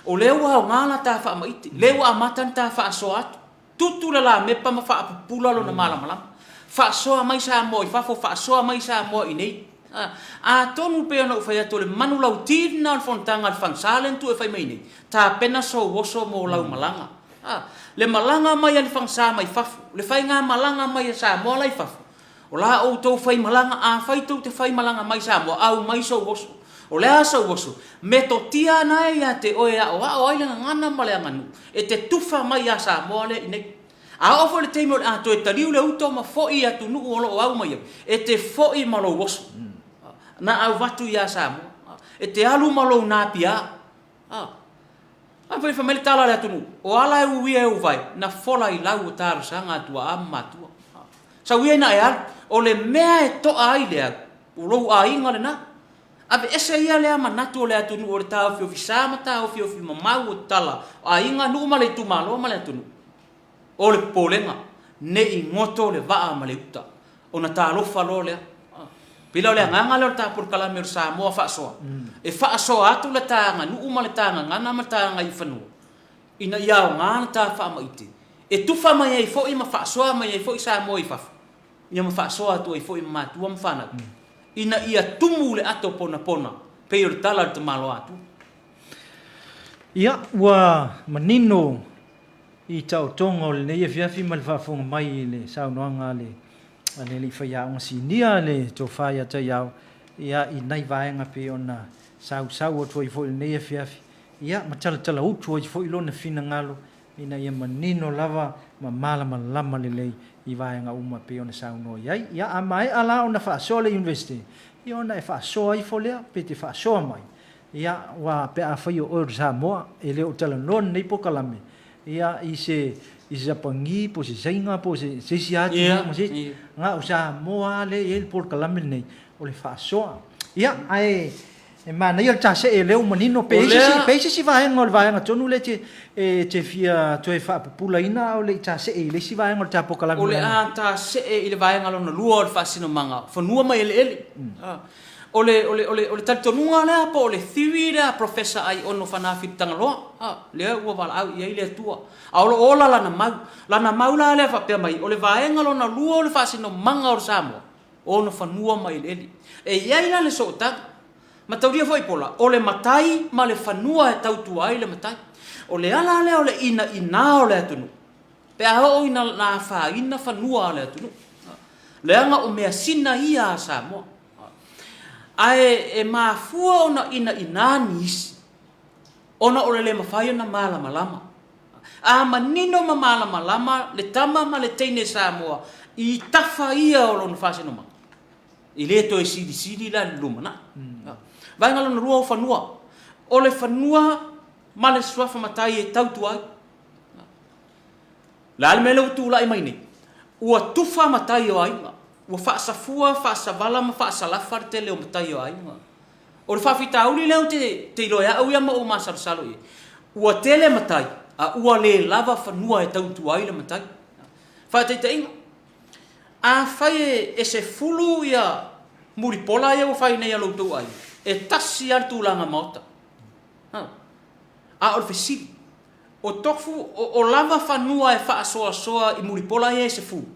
O lea ua aoga la ta faamaite, lea ua amata ona ta faasoa atu. Tutu le lamepa ma faapupula lona malamalama. Faasoa mai Samoa i fafo, faasoa mai Samoa i inei. Atonu pei ona ou fai atu o le manulauti lena o le fonotaga a le Fagasa lea na tuu e fai mai nei, tapena sou oso mo lau malaga. Le malaga mai a le Fagasa mai fafo, le faigamalaga mai a Samoa la i fafo, O la outou faimalaga, afai tou te faimalaga mai Samoa, aumai sou oso. O le a sou oso? Metotia ana e ia te oe e aʻoaʻo ai le gagana ma le aganuu e te tufa mai iā Samoa lea i nei. A oo foi le taimi o le a toe taliu le uto ma foʻi i atunuu o lo o au mai ai, e te foʻi ma lou oso na auvatu iā Samoa. E te alu ma lou napiā. A foi fai mai le tala a le atunuu, o ala e uia e uvae, na fola i lau o talosaga a tuaa ma matua. Sau ia ina e alu, o le mea e toa ai le au, o lou aiga lena. Aveese ia lea manatu o le atunuu o le taofiofi sa ma taofiofi mamau o tala o aiga, nuu ma le itumalo ma le atunuu. O le popolega, ne i goto le vaa ma le uta, ona talofa loa lea. Pei la o le agaga lea o le ta polokalame o le Samoa Faasoa, e faasoa atu le ta aganuu ma le ta gagana ma le ta agaifanua, ina ia aoga le ta faamaite, e tufa mai ai foi ma faasoa mai ai foi Samoa i fafo, ia ma faasoa atu ai foi ma matua ma fanau, ina ia tumu le ato ponapona, pei o le tala a le tamaloa Atua. Ia, ua manino i taotoga o lenei afiafi ma le faafofoga mai i le saunoaga a le alii faiaoga sinia le tofa ia Taiao, ia, i nai vaega pei ona sausau atu ai foi i lenei afiafi, ia, ma talatalautu ai foi lona finagalo ina ia manino lava ma malamalama lelei i vaega uma pei ona saunoa i ai. Ia, a maea la ona faasoa le Iunivesite, ia ona e faasoa ifo lea pe te faasoa mai, Ia, aua pe afai o oe o le Samoa, e le o talanoa lenei polokalame, ia, i se, i se Sapani, po o se Saina, po o se, se isi atunuu ma se isi. Na o Samoa lava lea e i ai le polokalame lenei, o le faasoa. Ia, ae e manaia le ta see lea ua manino, pe i ai se isi, pe i ai se isi vaega o le vaega tonu lea e te, e te fia toe faapupulaina a o le i ta see i le isi vaega o le ta polokalame. O le a ta see i le vaega lona lua o le faasinomaga, fanua ma eleele. O le, o le, o le, o le talitonuga lea po o le theory lea a Professor Aiono Fanafiti Tagaloa, a, lea ua valaau i ai le Atua. A o lo o ola lana mau. Lana mau la lea faapea mai, o le vaega lona lua o le faasinomaga o le Samoa, o ona fanua ma eleele. E i ai la le sootaga. Mataulia foi Pola, o le matai ma le fanua e tautua ai le matai. O le ala lea o le inaina o le atunuu, pe a oo ina afaina fanua o le atunuu. Leaga o measina ia a Samoa. Ae e mafua ona inaina nisi ona o le le mafai ona malamalama. A manino ma malamalama le tama ma le teine Samoa i tafa ia o lona faasinomaga, e le toe silisili la i le lumanai. Vaega lona lua o fanua. O le fanua ma le suafa matai e tautua ai. O le a le mea lea ua tulai mai nei? Ua tufa matai o aiga. Ua faasafua, faasavala ma faasalafa le tele o matai o aiga. O le faafitauli lea ou te iloa e au ia ma ou masalosalo i ai, ua tele matai a ua le lava fanua e tautua ai le matai. Faataitaiga, afai e 10 ia mulipola ia ua fai nei a lo outou aiga, e tasi lava le tulaga maota. A o le fesili, O tofu, o lava fanua e faasoasoa i Mulipola ia e sefulu.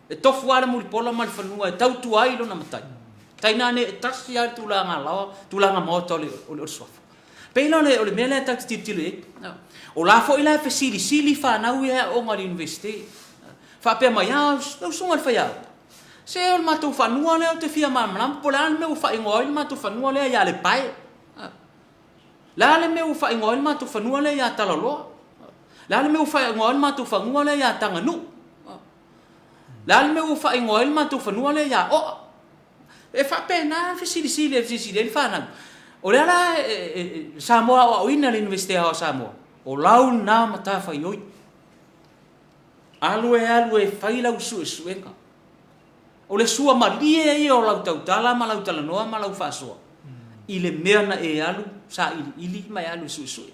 E tofu lava le Mulipola ma le fanua e tautua ai lona matai. Tainane e tasi lava le tulaga alaoa, tulaga maota o le, o le suafa. Pei la o le mea lea tatou te tilotilo i ai. O la foi la e fesilisili fanau ia e aooga i le Iunivesite. Faapea mai, a, lau susuga i le faiaoga, se o le matou fanua lea ou te fia malamalama po o le a le mea ua faaigoa ai le matou fanua lea ia Lepae. Le a le mea ua faaigoa ai le matou fanua lea ia Talaloa? Le a le mea ua faaigoa ai le matou fanua lea ia Taganuu? Le a le mea ua faaigoa ai le matou fanua lea ia Oa? E faapena le fesilisili e fesilisili ai le fanau. O lea la e Samoa aoaoina i le Iunivesite Aoao o Samoa, o lau lena matafaioi. Alu e alu e fai lau suesuega. O le suamalie ia o lau tautala ma lau talanoa ma lau faasoa i le mea na e alu sailiili ma e alu e suesue.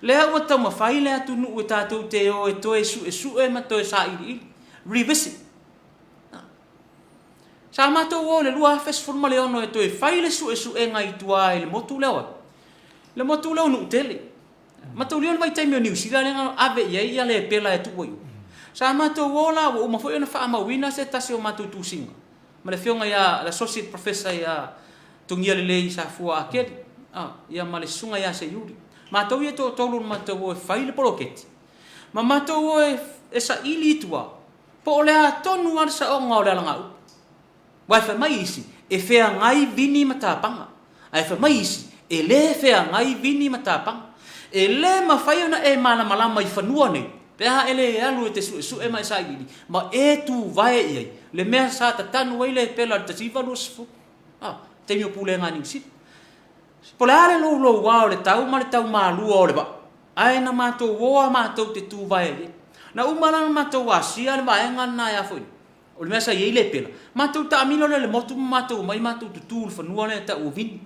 Lea ua taumafai le atunuu e tatou te o e toe suesue ma toe sailiili, revisit. Sa matou o i le 2016 e toe fai le suesuega i tua i le motu lea o ai? Le motu lea o Nuutele. Mataulia o le vaitaimi o Niu Sila lea na ave i ai lepela e tuu ai o. Sa matou o la, ua uma foi ona faamauina se tasi o matou tusiga ma le afioga ia le Associate Professor ia Togialelei Safua Akeli, ia ma le susuga ia Seiuli. Matou ia e toatolu na matou o e fai le poloketi, ma matou o e saili i tua po o le a tonu lava le saoga o le alagaupu. Aua e fai mai isi, e feagai vini ma tapaga, ae fai mai isi, E le feagai vini ma tapaga. E le mafai ona e malamalama i fanua nei pe a e le alu e te suesue ma e sailiili ma e tuvae i ai le mea sa tatanu ai le pela i le 1920, a, taimi o pulega a Niu Sila. Po o le a le louloua o le tau ma le taumalua o le vaa, ae na matou o a matou te tuvae ai. Na uma la ona matou asia le vaega lena e a foi nei, o le mea sa i ai le pela, matou taamilo lea i le motu ma matou omai matou tutu i le fanua lea e tau o Vini.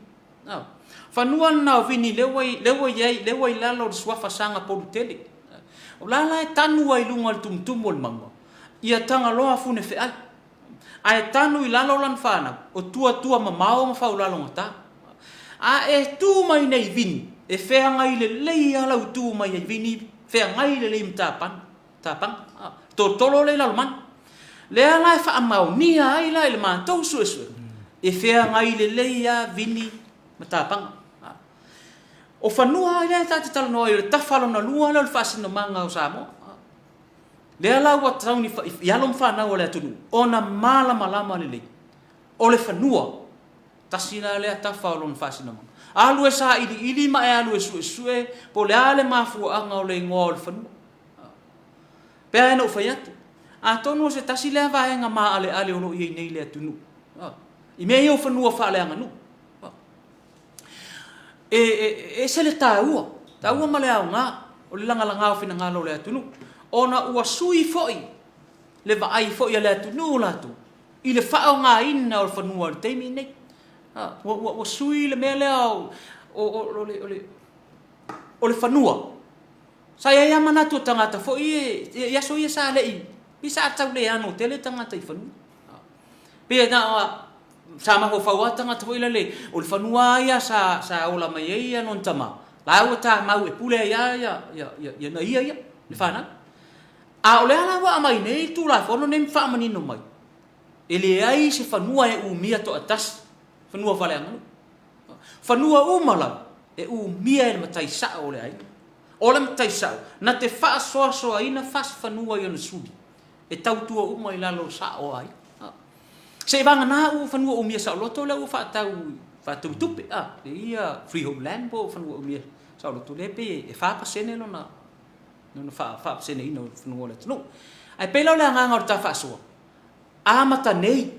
A, fanua lena o Vini lea ua lea ua i ai, lea ua i lalo o le suafa Sagapolutele. O la la e tanu ai i luga o le tumutumu o le mauga ia Tagaloa Funefeai. Ae tanu i lalo lana fanau, o Tuatuamamao ma Faulalogata. A e tu mai nei Vini, e feagai lelei lava lau tu mai ai Vini, feagai lelei ma Tapana, Tapaga, a, tolotolo lea i Lalomanu. Lea la e faamaonia ai la i le matou suesuega, e feagai lelei lava Vini ma Tapaga. A. O fanua lea ta te talanoa ai, o le tafa lona lua lea o le faasinomaga o Samoa. A. Lea la ua tatau i alo ma fanau a le atunuu ona malamalama lelei, o le fanua, tasi la lea tafa o lona faasinomaga. Alu e sailiili ma e alu e suesue po o le a le mafuaaga o le igoa o le fanua. Pei lava ona ou fai atu, atonu o se tasi lea vaega maaleale o lo o i ai nei i le atunuu, i mea ia o fanua faaleaganuu. E ese le taua, taua ma le aoga o le lagalaga o finagalo o le atunuu, ona ua sui foi le vaai foi a le atunuu latou i le faaaogaina o le fanua i le taimi lenei. Ua sui le mea lea o le fanua. Sa i ai lava manatu o tagata foi ia i aso ia sa le i, pei sa tau le ano tele tagata i fanua. Pei na o sa mafaufau lava tagata foi lele, o le fanua lava ia sa sa ola mai ai ia lona tama, la ua tamau e pule ai lava ia ia ia ia ia ia le fanau. A o lea la ua aumai nei le Tulafono lenei ma faamanino mai, e leai se fanua e umia toatasi, fanua faaleaganuu. Fanua uma lava e umia e le matai sao o le aiga. O le matai sao, na te faasoasoaina fasi fanua i ona suli, e tautua uma i lalo o sao o aiga. Seivagana ua fanua umia saoloto lea ua faatau faatau i tupe, a, e ia freehold land po o fanua umia saoloto lea pei e 4% lona lona faapaseneina o fanua o le atunuu. Ae pei la o le agaga o le ta faasoa, amata nei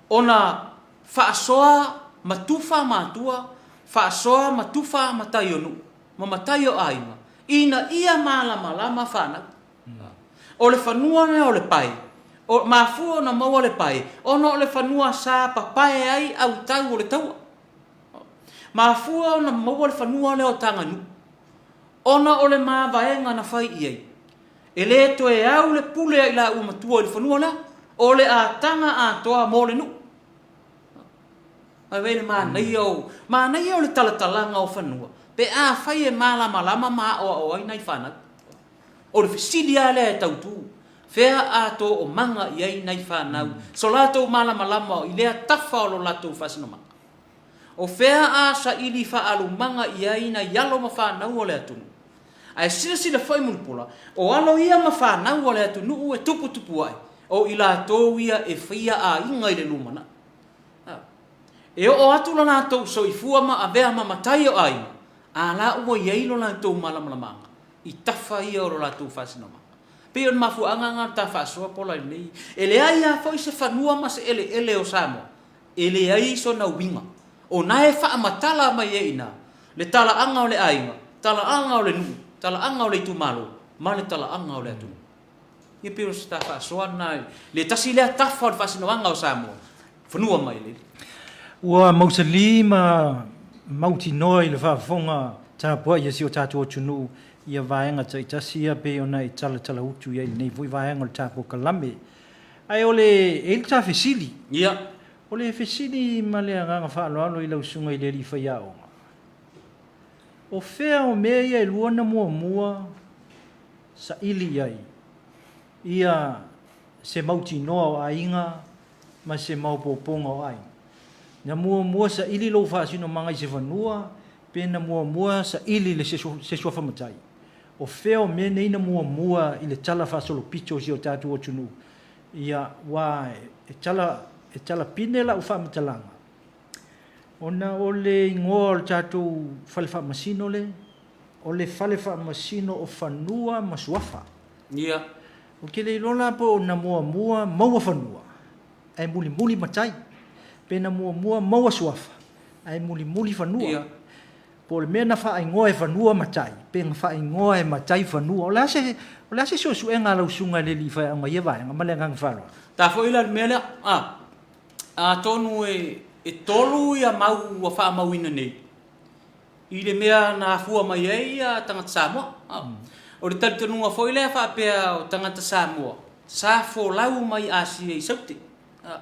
ona faasoa ma tufa matua, faasoa ma tufa matai o nuu ma matai o aiga ina ia malamalama fanau. O le fanua lea o le pae, o, mafua ona maua le pae, ona o le fanua sa papae ai autau o le taua. Mafua ona maua le fanua lea o Taganuu, ona o le mavaega na fai i ai. E le toe au le pule a i laua matua i le fanua lea, o le ataga atoa mo le nuu. Vaai le manaia o, manaia o le talatalaga o fanua, pe afai e malamalama ma aoao ai nai fanau. O le fesili lava lea e tau tu, fea a toomaga i ai nai fanau so latou malamalama i lea tafa o lo latou faasinomaga? O fea a saili faaalumaga i ai nai alo ma fanau o le atunuu? Ae silasila foi Mulipola, o alo ia ma fanau a le atunuu e tuputupu ae, o i latou ia e faia aiga i le lumanai. E oo atu lo latou soifua ma avea ma matai o aiga, a la ua i ai lo latou malamalamaga i tafa ia o lo latou faasinomaga. Pei o le mafuaaga lena o le ta faasoa pola i lenei. E leai lava foi se fanua ma se eleele o Samoa e leai sona uiga. O na e faamatala mai ai i ina le talaaga o le aiga, talaaga o le nuu, talaaga o le itumalo ma le talaaga o le atunuu. Ia pei o se ta faasoa lena i le tasi lea tafa o le faasinoaga o Samoa, fanua ma eleele. Ua mausali ma mautinoa i le faafofoga tapuai a si o tatou atunuu ia vaega taitasi ia pei ona e talatalautu i ai i lenei foi vaega o le tatou kalame. Ae o le, e i ai le ta fesili. Ia. O le fesili ma le agaga faaaloalo i lau susuga i le alii faiaoga, o fea o mea ia e lua na muamua saili i ai ia se mautinoa o aiga ma se maopoopoga o aiga? Na muamua saili lou faasinomaga i se fanua pe na muamua saili le se suafa matai? O fea o mea nei na muamua i le tala faasolopito o si o tatou atunuu? Ia, aua e tala, e tala pine lau faamatalaga. Ona o le igoa o le tatou fale faamasino lea, o le fale faamasino o fanua ma suafa. Ia. Ou te le iloa la po o na muamua maua fanua ae mulimuli matai, pe na muamua maua suafa ae mulimuli fanua. Ia. Po o le mea na faaigoa e fanua matai, pe na faaigoa e matai fanua. O le a se, o le a se suesuega a lau susuga i le alii faiaoga i ia vaega? Ma le agaga faaaloalo. Ta foi la i le mea lea, a, atonu e, e tolu ia mau ua faamauina nei i le mea na afua mai ai ia tagata Samoa. A, o le talitonuga foi lea faapea o tagata Samoa sa folau mai Asia i Saute. A,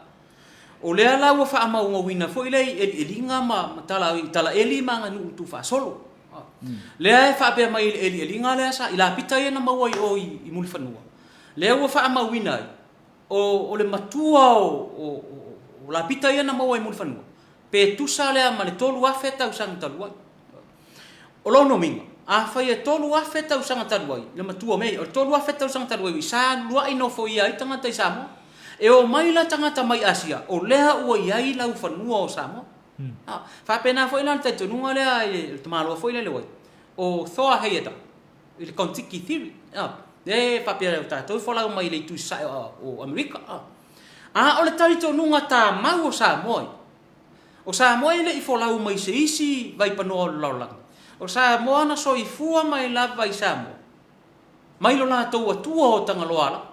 o lea la ua faamaumauina foi lea i elieliga ma, ma tala, i talaeli ma aganuu tuufaasolo. A, lea e faapea mai i le elieliga lea sa i Lapita ia na maua i o i, i Mulifanua, lea ua faamauina ai O, o le matua o, o, o Lapita ia na maua i Mulifanua, pe tusa lea ma le 3,000 tausaga talu ai. O lona uiga, afai e 3,000 tausaga talu ai, le matua o mea ia, o le 3,000 tausaga talu ai sa uluai nofoia ai tagata i Samoa. E omai la tagata mai Asia, o lea ua i ai laufanua o Samoa. A, faapena foi la le talitonuga lea i le tamaloa foi lea i le uai, o Thor Heyerdahl, i le Kon-Tiki Theory, a, lea e faapea o tatou e folau mai le itu i sasae o Amerika, a. A o le talitonuga tamau o Samoa ia, o Samoa e le i folau mai se isi vaipanoa o le lalolagi, o Samoa na soifua mai lava i Samoa, mai lo latou atua o Tagaloaalagi.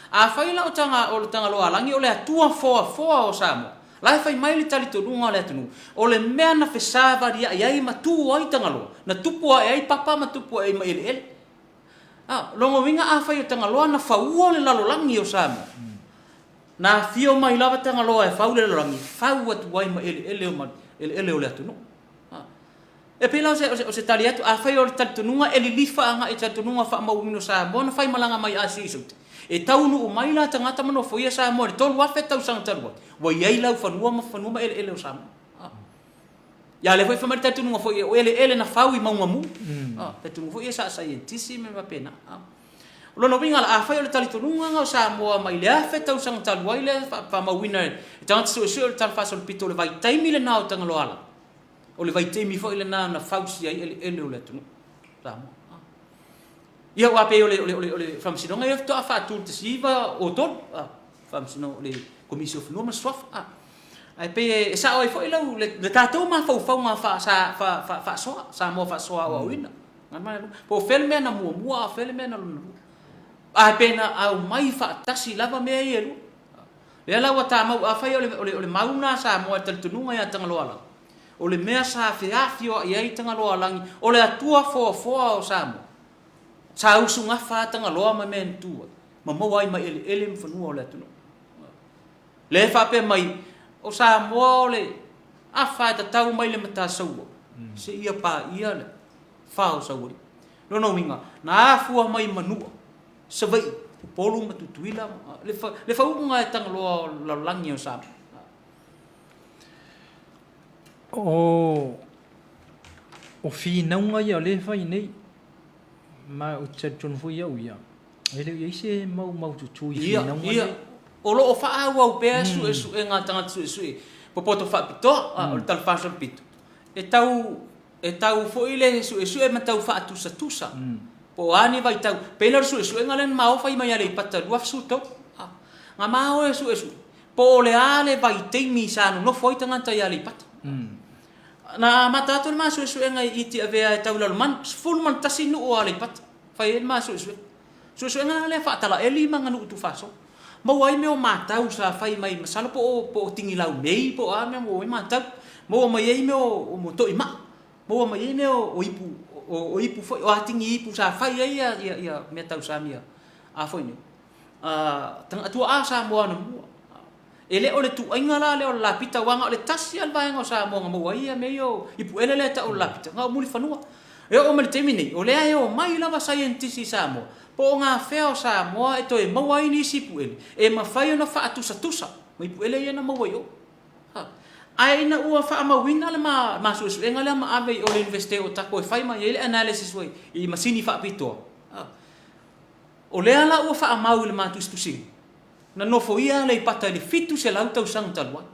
Afai la o taga, o le Tagaloaalagi o le atua foafoa o Samoa, la e fai mai le talitonuga o le atunuu, o le mea na fesavaliai ai ma tu ai Tagaloa, na tupu ae ai papa ma tupu ae ai ma eleele. A, lona uiga afai o Tagaloa na faua le lalolagi o Samoa, na afio mai lava Tagaloa e fau le lalolagi, fau atu ai ma eleele o, ma eleele o le atunuu. E pei la o se tali atu, afai o le talitonuga e lilifa agai i talitonuga faamauina o Samoa na faimalaga mai Asia i Saute, e taunuu mai la tagata ma nofoia Samoa i le 3000 tausaga talu ai, ua i ai laufanua ma fanua ma eleele o Samoa. Ia lea foi fai mai le talitonuga foi o eleele na fau i mauga mu. Talitonuga foi ia sa saienitisi ma mea faapena. O lona uiga la, afai o le talitonuga lena o Samoa mai le 1000 tausaga talu ai lea faamauina e tagata suesue o le Tala Faasolopito o le vaitaimi lena o Tagaloaalagi, O le vaitaimi foi lena na fausia ai eleele o le atunuu Samoa. Ia aua pei o le, o le, o le, o le faamasinoga ia faatoa faatu i le 1903, faamasinoga o le Komisi o Fanua ma Suafa. Ae pei e sao ai foi lau, le, le tatou mafaufauga faa, sa, fa, fa, faasoa, Samoa faasoa aoaoina. Po o fea le mea na muamua a o fea le mea na lona lua. Ae pe na aumai faatasi lava mea ia e lua. Lea la ua tamau, afai o le, o le, o le mau lena a Samoa e talitonuga ia Tagaloaalagi, o le mea sa feafioai ai Tagaloaalagi, o le atua foafoa o Samoa, sa usugafa a Tagaloa ma mea na tu ai, ma maua ai ma eleele ma fanua o le atunuu. Lea e faapea mai, o Samoa o le afa e tatau mai le Matasaua, seia paia le fa o Saualii. Lona uiga, na afua mai Manua, Savaii, Upolu ma Tutuila, le fauga e Tagaloa o le lalolagi o Samoa. O finauga ia o lea e fai nei, ma ou te talitonu foi au ia, e le o i ai se mau maututu i finauga nei. Ia, o lo o faaauau pea suesuega a tagata suesue popoto faapitoa, o le Tala Faasolopito, e tau E tau foi le suesue ma tau faatusatusa po o a ni vaitau. Pei la o le suesuega lea na maua fai mai Aleipata 2013. Na maua e suesue po o le a le vaitaimi sa nonofo ai tagata i Aleipata. Na amata atu le ma suesuega i Tiavea e tau i Lalomanu, 11 nuu o Aleipata fai ai le ma suesuega. Suesuega la lea faatalaeli ma aganuu tuufaasolo. Maua ai mea o matau sa fai mai masalo po o po o tigilau nei po o a mea maua ai matau. Maua mai ai mea o o toimaa, maua mai ai mea o ipu o ipu foi o atigi ipu sa fai ai ia ia ia mea tausami a foi nei a tuaa Samoa anamua. E le o le tuaiga la lea o le lapita aua na o le tasi lava le vaega o Samoa na maua ai ia mea ia o ipuele lea e tau o le lapita, na o Mulifanua. E oo mai i le taimi nei, o lea e omai lava saienitisi i Samoa, po o gafea o Samoa e toe maua ai nisi ipuele e mafai ona faatusatusa ma ipuele ia na maua i o. Ae ina ua faamauina le ma suesuega lea ma ave i o i le Iunivesite o Otago e fai mai ai le analysis i masini faapitoa, o lea la ua faamau i le ma tusitusiga, Na nofoia Aleipata i le 700 tausaga talu ai.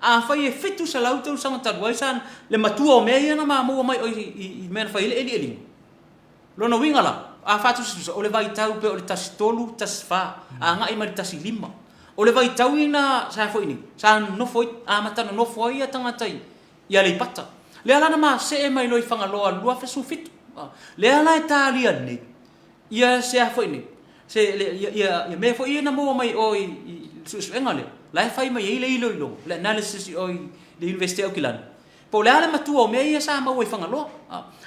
Afai e 700 tausaga talu ai sa le matua o mea ia na ma maua mai i o i mea na fai ai le elieliga. Lona uiga la, a faatusatusa, o le vaitau pei o le 13, 14, agai mai le 15. O le vaitau ina sa foi nei, sa nonofo ai, amata nonofo ai tagata i Aleipata. Lea la na masee mai loa i Fagaloa i le 2017. Lea la e talia nei, ia se a foi nei, se le, ia, ia, ia mea foi ia na maua mai o i le suesuega lea, la e fai mai ai le iloiloga, le analysis i o i le Iunivesite o Aukilani, po o le a le matua o mea ia sa maua i Fagaloa.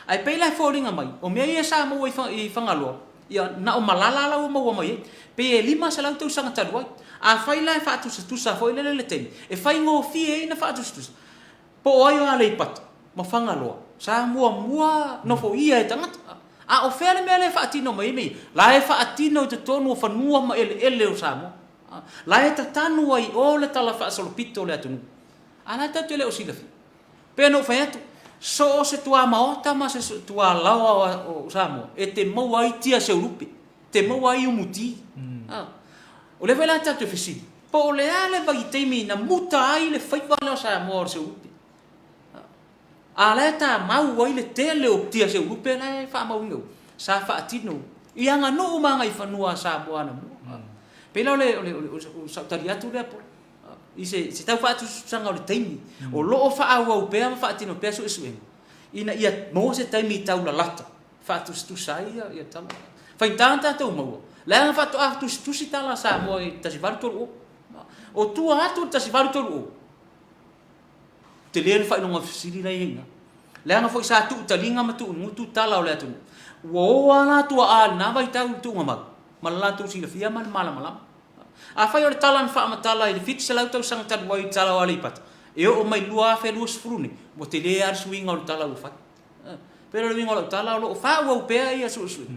Ae pei la e foliga mai, o mea ia sa maua i Fagaloa, ia na o malala la ua maua mai ai, pei e 500 tausaga talu ai. Afai la e faatusatusa foi lele le taimi, e faigofie ai na faatusatusa, po o ai o Aleipata ma Fagaloa, sa muamua nofoia e tagata. A o fea le mea lea e faatino mai ai mea ia? La e faatino i totonu o fanua ma eleele o Samoa. La e tatanu ai o le tala faasolopito o le atunuu. A la e tatou te le o silafia. Pei ona ou fai atu, so o se tuamaota ma se tualaoa o Samoa, e te maua ai tia seulupe, te maua ai umuti. O lea foi la tatou te fesili, po o le a le vaitaimi na muta ai le faiva lea o Samoa o le seulupe? A la e tamau ai le tele o tia seulupe la e faamauina ua, sa faatino i aganuu ma agaifanua a Samoa anamua. Pei la o le sau tali atu lea Paul, i se tau faatusatusaga o le taimi o lo o faaauau pea ma faatino pea suesuega ina ia maua se taimi taulalata faatusatusa ai ia tala. Faigata ona tatou maua, leaga faatoa tusitusi tala a Samoa i 1830. O tua atu o le 1830, tele le faailoga fesili la e i ai i ina. Leaga foi sa tuutaliga ma tuugutu tala o le atunuu. Ua o lava la tuaa i lena vaitau i le tuugamau ma le latou silafia ma le malamalama. Afai o le tala na faamatala i le 700 tausaga talu ai i le tala o Aleipata, e oo mai i le 2020 nei, ua tele lava le suiga o le tala ua fai. Pei o le uiga o lau tala, o lo o faaauau pea ia suesuega.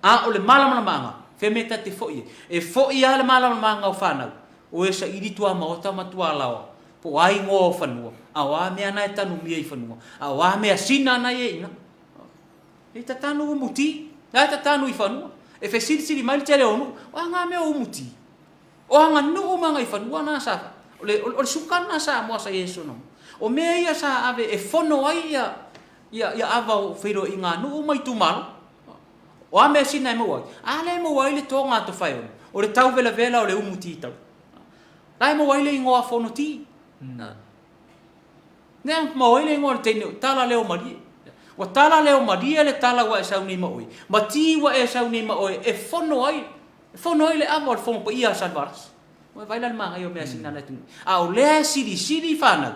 A o le malamalamaaga, fea mea ta te foi ai? E foi lava le malamalamaaga o fanau, o e saili tuamaota ma tualaoa, po o a igoa o fanua, a o a mea na e tanumia i fanua, a o a measina na e i ai i ina. E tatanu umuti, la e tatanu i fanua. E fesilisili mai le tele o nuu, o a ngā mea o umuti? O aganuu ma agaifanua na sa, o le, o le suka lena Samoa sa i ai aso anamua. O mea ia sa ave e fono ai ia, ia, ia ava o feiloaiga a nuu ma itumalo. O a measina e maua ai? A lea e maua ai le toga a Tofaeono, o le tauvelavela o le umuti tau. La e maua ai le igoa fonoti. Lea maua ai le igoa o le teine o tala leo malie. Ua tala leo malie le tala ua e sau nei ma oe, ma ti ua e sau nei ma oe e fono ai, e fono ai le ava o le fono paia a Salevalasi. Ua vaai la le manaia o measina na e tumu. A o lea e silisili fanau,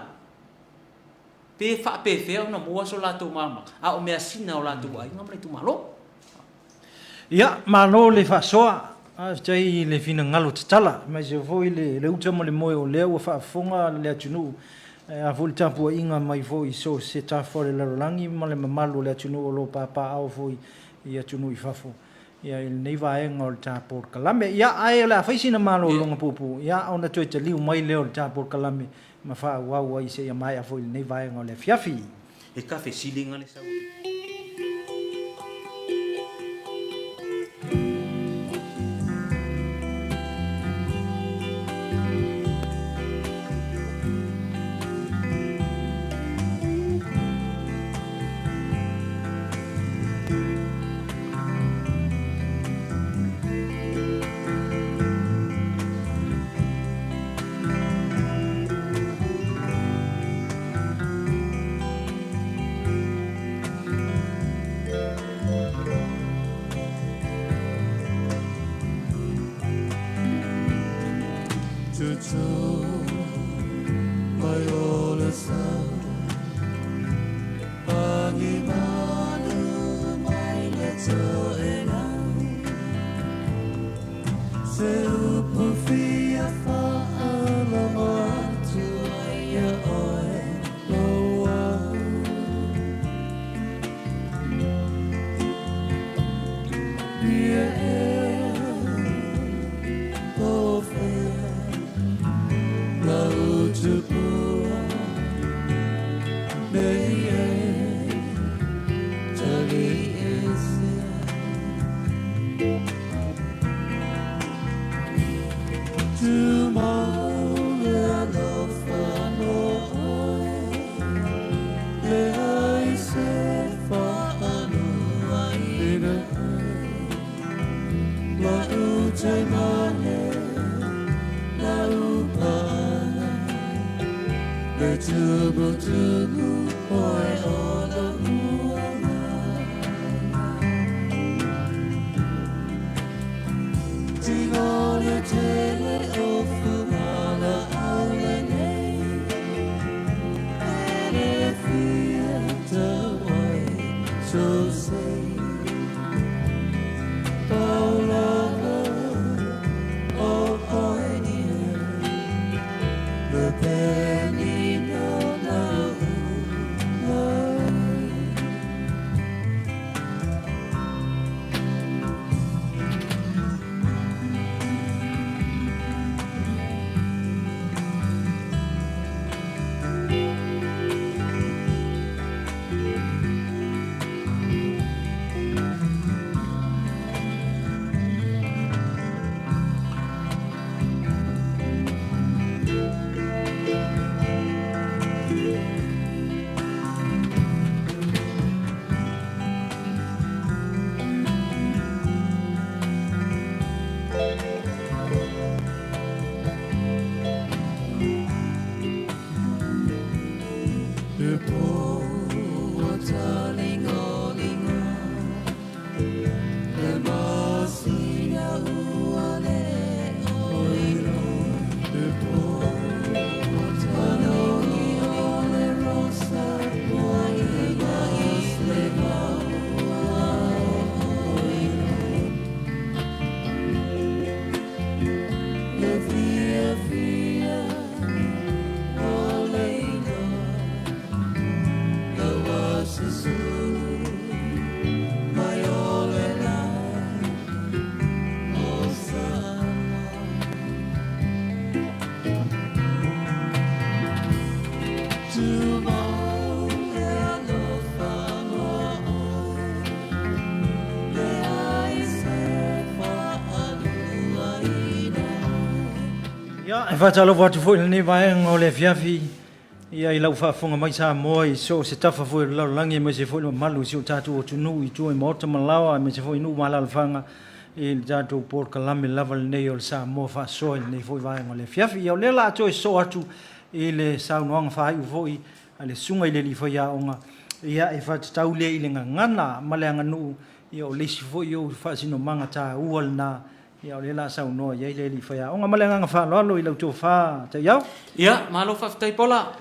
pe faapefea ona maua so latou malamalama, a o measina o latou aiga ma le itumalo. Ia, malo le faasoa. Faafetai i le finagalo tatala, aemaise foi le uta ma le moe o lea ua faafofoga le atunuu, ae a foi le tapuaiga mai foi i so o se tafa o le lalolagi ma le mamalu o le atunuu o lo o papaaao foi i atunuu i fafo ia i lenei vaega o le ta polokalame. Ia, ae o le a fai sina malologa puupuu, ia, ona toe taliu mai lea o le ta polokalame ma faaauau ai seia maea foi lenei vaega o le afiafi. He ka fesiliga le sau. Ia, e faatalofa atu foi i lenei vaega o le afiafi, ia i lau faafofoga mai Samoa i so o se tafa foi o le lalolagi aemaise foi le mamalu o si o tatou atunuu i tua i maota ma laoa aemaise foi i nuu ma alaalafaga i le tatou polokalame lava lenei o le Samoa Faasoa i lenei foi vaega o le afiafi. Ia o lea o le a toe sosoo atu i le saunoaga faaiu foi a le Susuga i le Alii Faiaoga, ia e faatatau lea i le gagana ma le aganuu, ia o le isi foi ou faasinomaga taua lena, ia o lea o le a saunoa i ai le Alii Faiaoga. Ma le agaga faaaloalo i lau tofa Taiao. Ia, malo faafetai Paula.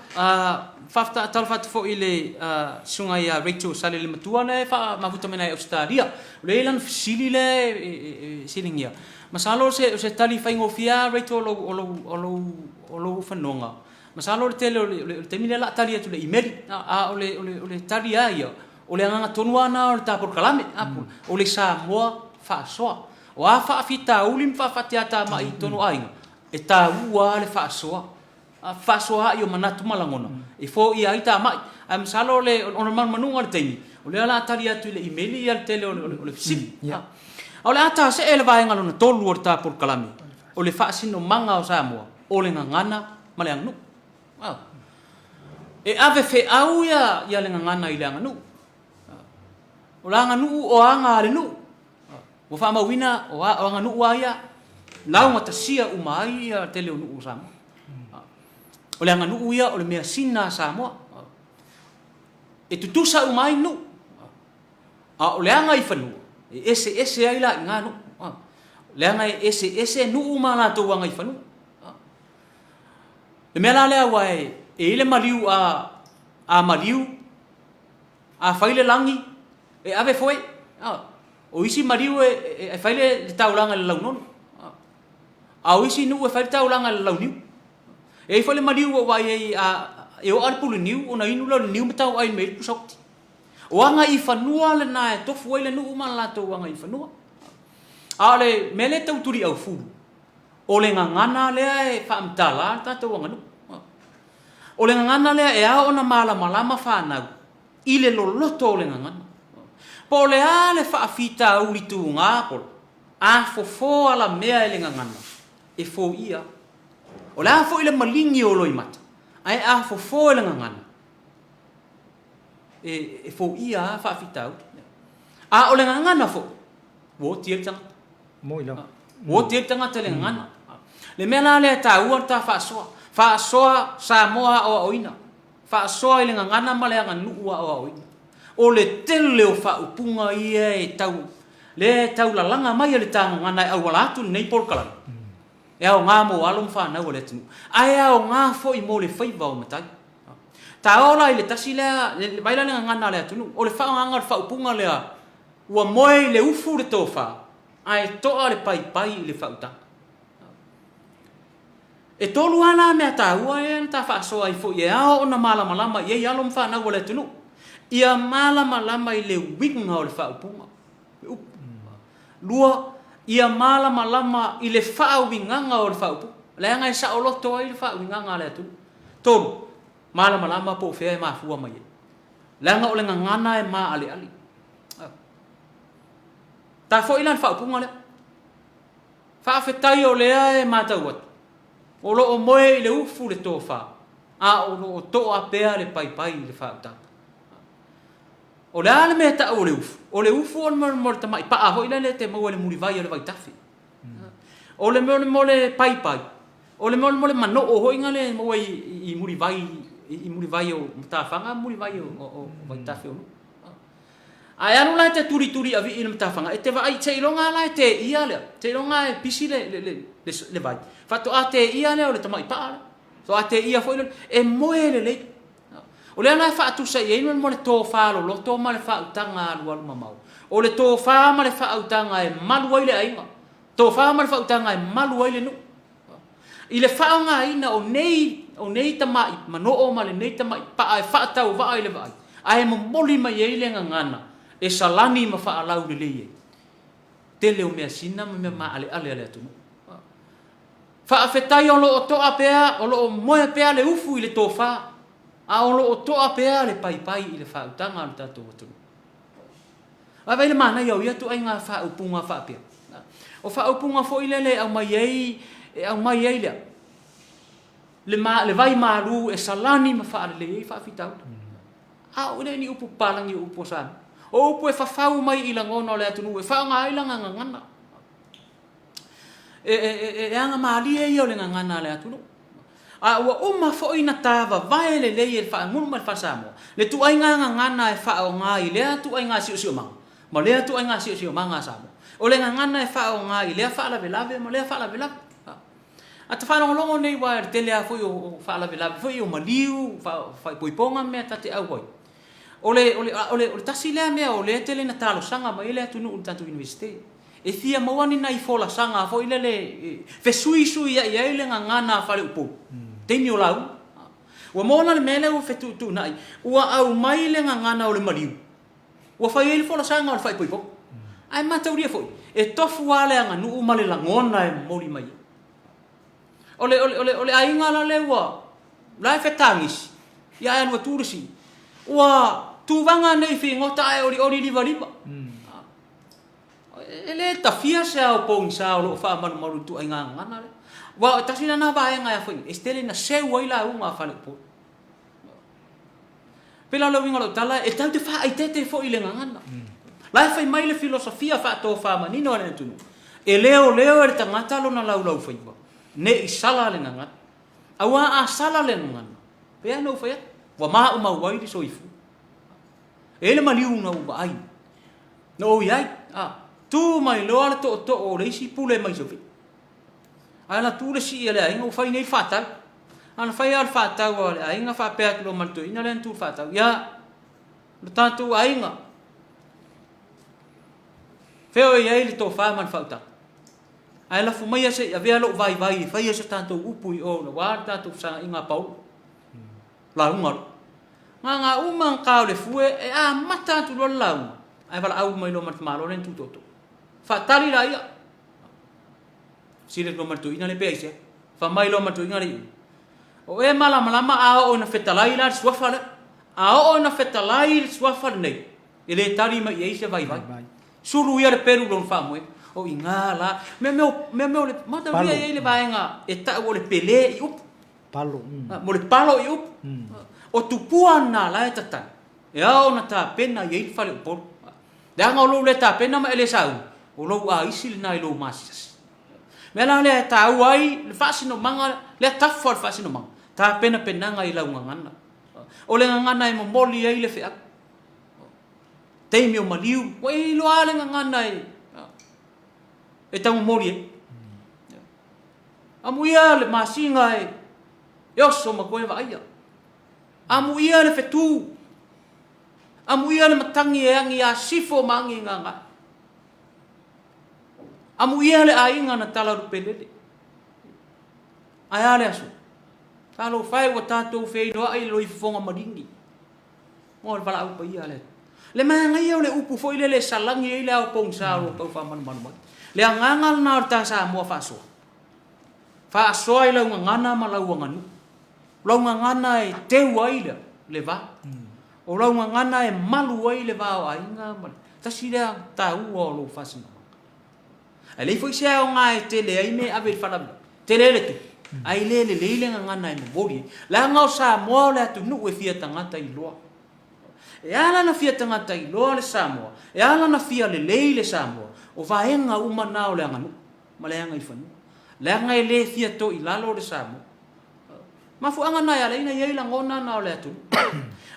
Faafetai atu foi i le susuga ia Rachel Salelematua lea e faamafuta mai nei Ausetalia. O lea e i ai lana fesili lea e fesiligia. Masalo o se tali faigofie lava Rachel o lou fanoga. Masalo o le tele o le taimi lea o le a tali atu i le imeli, a o le tali lava ia, o le agaga tonu lava lena o le ta polokalame, o le Samoa faasoa. O a faafitauli ma faafatiatamai i totonu o aiga, e taua lava le faasoa, fefaasoaai o manatu ma lagona e foia ai tamai. Ae masalo o le manumanuga o le taimi, o lea o le a tali atu i le imeli le tele o le fesili. A o le a ta see i le vaega lona tolu o le ta polokalame, o le faasinomaga o Samoa, o le gagana ma le aganuu. E ave feau ia le gagana i le aganuu. O le aganuu o aga a le nuu. Ua faamauina o aganuu lava ia, laugatasia uma ai le tele o nuu o Samoa. O le aganuu ia o le measina a Samoa. E tutusa uma ai nuu. A o le agaifanua, e eseese ai la i ina nuu. Leaga e eseese nuu ma latou agaifanua. Le mea la lea aua e i ai le maliu a maliu, a fai le lagi, e ave foe. O isi maliu e fai le taulaga i le launono, a o isi nuu e fai le taulaga i le launiu. E i ai foi le maliu ua ou vaai i ai e oa le puliniu ona inu lea o le niu ma tauai mai ai le pusaoti. O agaifanua lena e tofu ai le nuu ma le latou agaifanua. A o le mea lea e tau tuliaufulu, o le gagana lea e faamatala le tatou aganuu. O le gagana lea e ao ona malamalama fanau i le loloto o le gagana. Po o le a le faafitauli tuga polo, a fofo alamea e le gagana, e foia. O le a foi le maligi o loimata, ae a fofo e le gagana, e foia lava faafitauli. A o le gagana foi, ua oti ai le tagata. Moi lava. Ua oti ai le tagata i le gagana. Le mea la lea e taua le ta faasoa. Faasoa Samoa aoaoina. Faasoa i le gagana ma le aganuu aoaoina. O le tele o faaupuga ia e tau, lea e tau lalaga mai e le ta gagana e auala atu i lenei polokalame, e aoga mo alo ma fanau a le atunuu, ae aoga foi mo le faiva o matai. Ta oo la i le tasi lea, vaai la i le gagana a le atunuu, o le faaaogaina o le faaupuga lea, ua moe i le ufu le tofa, ae toa le paipai i le faautaga. E tolu lava la mea taua ia na ta faasoa ai foi e ao ona malamalama i ai alo ma fanau a le atunuu. Ia malamalama i le uiga o le faaupuga, le upu. Lua, ia malamalama i le faauigaga o le faaupuga, leaga e saoloto ai le faauigaga a le atunuu. Tolu, malamalama po o fea e mafua mai ai, leaga o le gagana e maaleale. Ta foi la i le faaupuga lea. Faafetai o lea e matau atu, o lo o moe i le ufu le tofa, a o lo o toa pea le paipai i le faautaga. O le a le mea e tau o le ufu? O le ufu o le mea o le tamai paa foi lele e te maua i le mulivai o le vaitafe. O le mea o le paipai, o le mea o le manoo foi lea e maua i mulivai, i mulivai o matafaga ma mulivai o vaitafe o nuu. A e alu la e te tulituli avii i le matafaga, e te vaai seiloga lava la e teia lea, seiloga lava e pisi le vai, faatoa teia lea o le tamai paa lea, faatoa teia foi lea, e moe lelei. O lea la e faatusa i ai mo le tofa loloto ma le faautaga alualumamao. O le tofa ma le faautaga e malu ai le aiga, tofa ma le faautaga e malu ai le nuu. I le faaaogaina o nei, o nei tamai manoo ma lenei tamai paa e faatauvaa i le vaai, ae momoli mai ai le gagana e salani ma faalaulelei ai tele o measina ma mea maaleale a le atunuu. Faafetai o lo o toa pea, o lo o moe pea le ufu i le tofa, a o lo o toa pea le paipai i le faautaga a lo tatou atunuu. Vaavaai le manaia o ia ituaiga faaupuga faapea. O faaupuga foi lele e aumai ai, e aumai ai lea, le, ma, le vai malu e salani ma faalelei ai faafitauli. A o le ni upu papalagi o upu a Samoa. O upu e fafau mai i lagona o le atunuu e faaaoga ai lana gagana. E, e, e, e agamalie ia o le gagana a le atunuu. A ua uma foi na ta vavae lelei e le Faagulu ma le Fale-Samoa le tuaiga gagana e faaaoga i lea tuaiga siosiomaga ma lea tuaiga siosiomaga a Samoa. O le gagana e faaaoga i lea faalavelave ma lea faalavelave. A ta faalogologo nei aua i le tele lava foi o faalavelave foi o maliu, faaipoipoga ma mea ta te auai, o le, o le, o le, o le tasi lea mea o lea e tele ina talosaga mai ai le atunuu i le tatou Iunivesite. E fia maua ni nai folasaga foi lele e fesuisuiai ai le gagana a faleupolu, taimi o lauga. Ua maua la le mea lea ua fetuutuunai, ua aumai le gagana o le maliu, ua fai ai le folasaga o le faaipoipoga. Ae mataulia foi, e tofu lava le aganuu ma le lagona e momoli mai ai. O le, o le, o le, o le aiga la lea ua, la e fetagisi, ia ae alu atu le sii, ua tuvaga nei figota ae olioli livaliva. E le tafia se ao pogisa o lo o faamalumalu i le ituaiga gagana lea. Aua e tasi lena vaega e afaina ai, e tele ina seu ai lauga a faleupolu. Pei la o le uiga o lau tala, e tatou te faaeteete foi i le gagana. La e fai mai le filosofia faatofamanino a le atunuu, e leoleo e le tagata lona laulaufaiva, ne i sala le gagana. Aua a sala le gagana, pei lava ona ou fai atu, ua maumau ai le soifua. E i ai le maliu na ou vaai, na ou i ai, a, tu mai loa le tootoo o le isi pule mai Savaii. Ae na tu le sii a le aiga ua fai nei le faatau. A na fai lava le faatau a le aiga faapea atu loa ma le toeaina lea na tu i le faatau, ia, lo tatou aiga, fea o i ai le tofa ma le faautaga? Ae lafo maia se i avea lou vaivai e fai ai se tatou upu i o aua le tatou fesagaiga a Paulo. Lauga loa. Gaga uma ka o le fue e amata atu loa le lauga, ae valaau mai loa ma le tamaloa lea na tu tootoo. Faatali laia. Fesili atu loa ma le toeaina lea pe aisea. Fai mai loa ma le toeaina lea, O e malamalama a oo ina fetalai la le suafa lea. A oo ina fetalai le suafa lenei, e le tali mai i ai se vaivai. Sulu ia le pelu i lona faamoega. O i ina la, mea mea o, mea mea o le, mataulia e i ai le vaega e tau o le pele i upu. Palo. Mo le palo i upu. O tupua na la e tatau, e ao ona tapena i ai le faleupolu. Leaga o lou le tapena ma e le sauni, o lou aisi lena i lou maasiasi. Mea la lea e taua ai le faasinomaga, lea tafa o le faasinomaga, tapenapenaga i lau gagana. O le gagana e momoli ai le feau. Taimi o maliu, ua e iloa lava le gagana e, e taumomoli ai. Amuia le masina e, e oso ma koe vaaia. Amuia le fetu. Amuia le matagi e agi ia sifo ma agi gagae. Amuia le aiga na talalupelele. Ae a le aso? Talofa e ua tatou feiloai i le loifofoga maligi. O le valaau paia a le Atua. Le manaia o le upu foi lele e salagi ai le ao pogisa o lo o tau faamalumalu mai. Le agaga lena o le ta Samoa faasoa. Faasoa i lau gagana ma lau aganuu. O lau gagana e teu ai le, le va. O lau gagana e malu ai le va o aiga ma le tasi lea taua o lou faasinomaga. Ae leai foi se aoga e tele ai mea e ave i le faalavelave. Tele le tupe, ae le lelei le gagana e momoli ai. Leaga o Samoa o le atunuu e fia tagata iloa. E ala ona fia tagata iloa le Samoa, e ala ona fia lelei le Samoa, o vaega uma na o le aganuu ma le agaifanua. Leaga e le fia toilalo le Samoa. Mafuaaga na e ala ai ona i ai lagona na o le atunuu.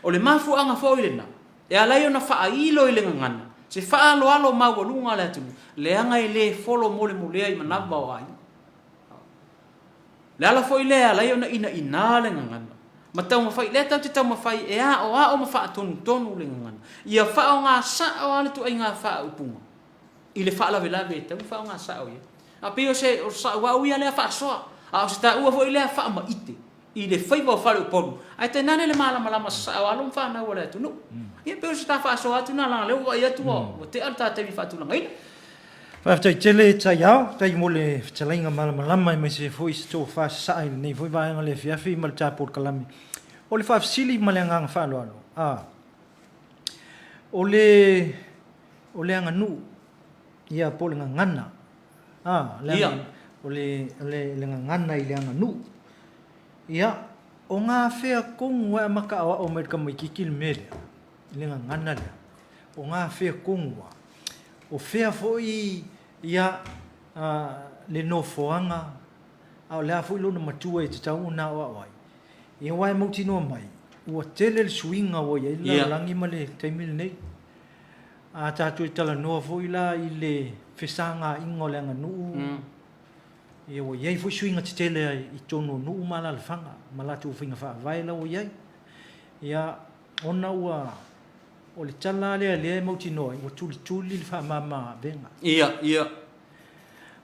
O le mafuaaga foi lena e ala ai ona faailo i le gagana se faaaloalo maualuga a le atunuu, leaga e le folo molemolea i manava o aiga. Le ala foi lea e ala ai ona inaina le gagana ma taumafai, lea tatou te taumafai e aoao ma faatonutonu le gagana, ia faaaoga sao lava le ituaiga faaupuga i le faalavelave e tatau ona faaaoga sao i ai. A pei o se o sau au ia lea faasoa, a o se taua foi lea faamaite i le faiva o faleupolu, ae tainane le malamalama sasao alo ma fanau a le atunuu. Ia pei o se ta faasoa atu lena leaga o lea ua vaai atu ua tea le ta taimi faatulagaina. Faafetai tele Taiao, faafetai mo le fetalaiga malamalama aemaise foi se tofa sasaa i lenei foi vaega o le afiafi ma le ta polokalame. O le faafesili ma le agaga faaaloalo, a o le o le aganuu, ia po o le gagana, a, le Ia. o le, o le, le gagana i le aganuu. Ia, o gafea tonu e amata aoao mai i le tamaitiiti le mea lea, le gagana lea? O gafea tonu lava? O fea foi ia le nofoaga, a o le a foi lona matua e tatau ona aoao ai? Ia aua e mautinoa mai, ua tele le suiga ua i ai le lalolagi ma le taimi lenei. A tatou talanoa foi la i le fesagaaiga o le aganuu, ia ua i ai foi suiga tetele i totonu o nuu ma alaalafaga ma latou faiga faavae la ua i ai. Ia, ona ua, o le tala lava lea lea e mautinoa ai, ua tulituli le faamama avega. Ia, ia.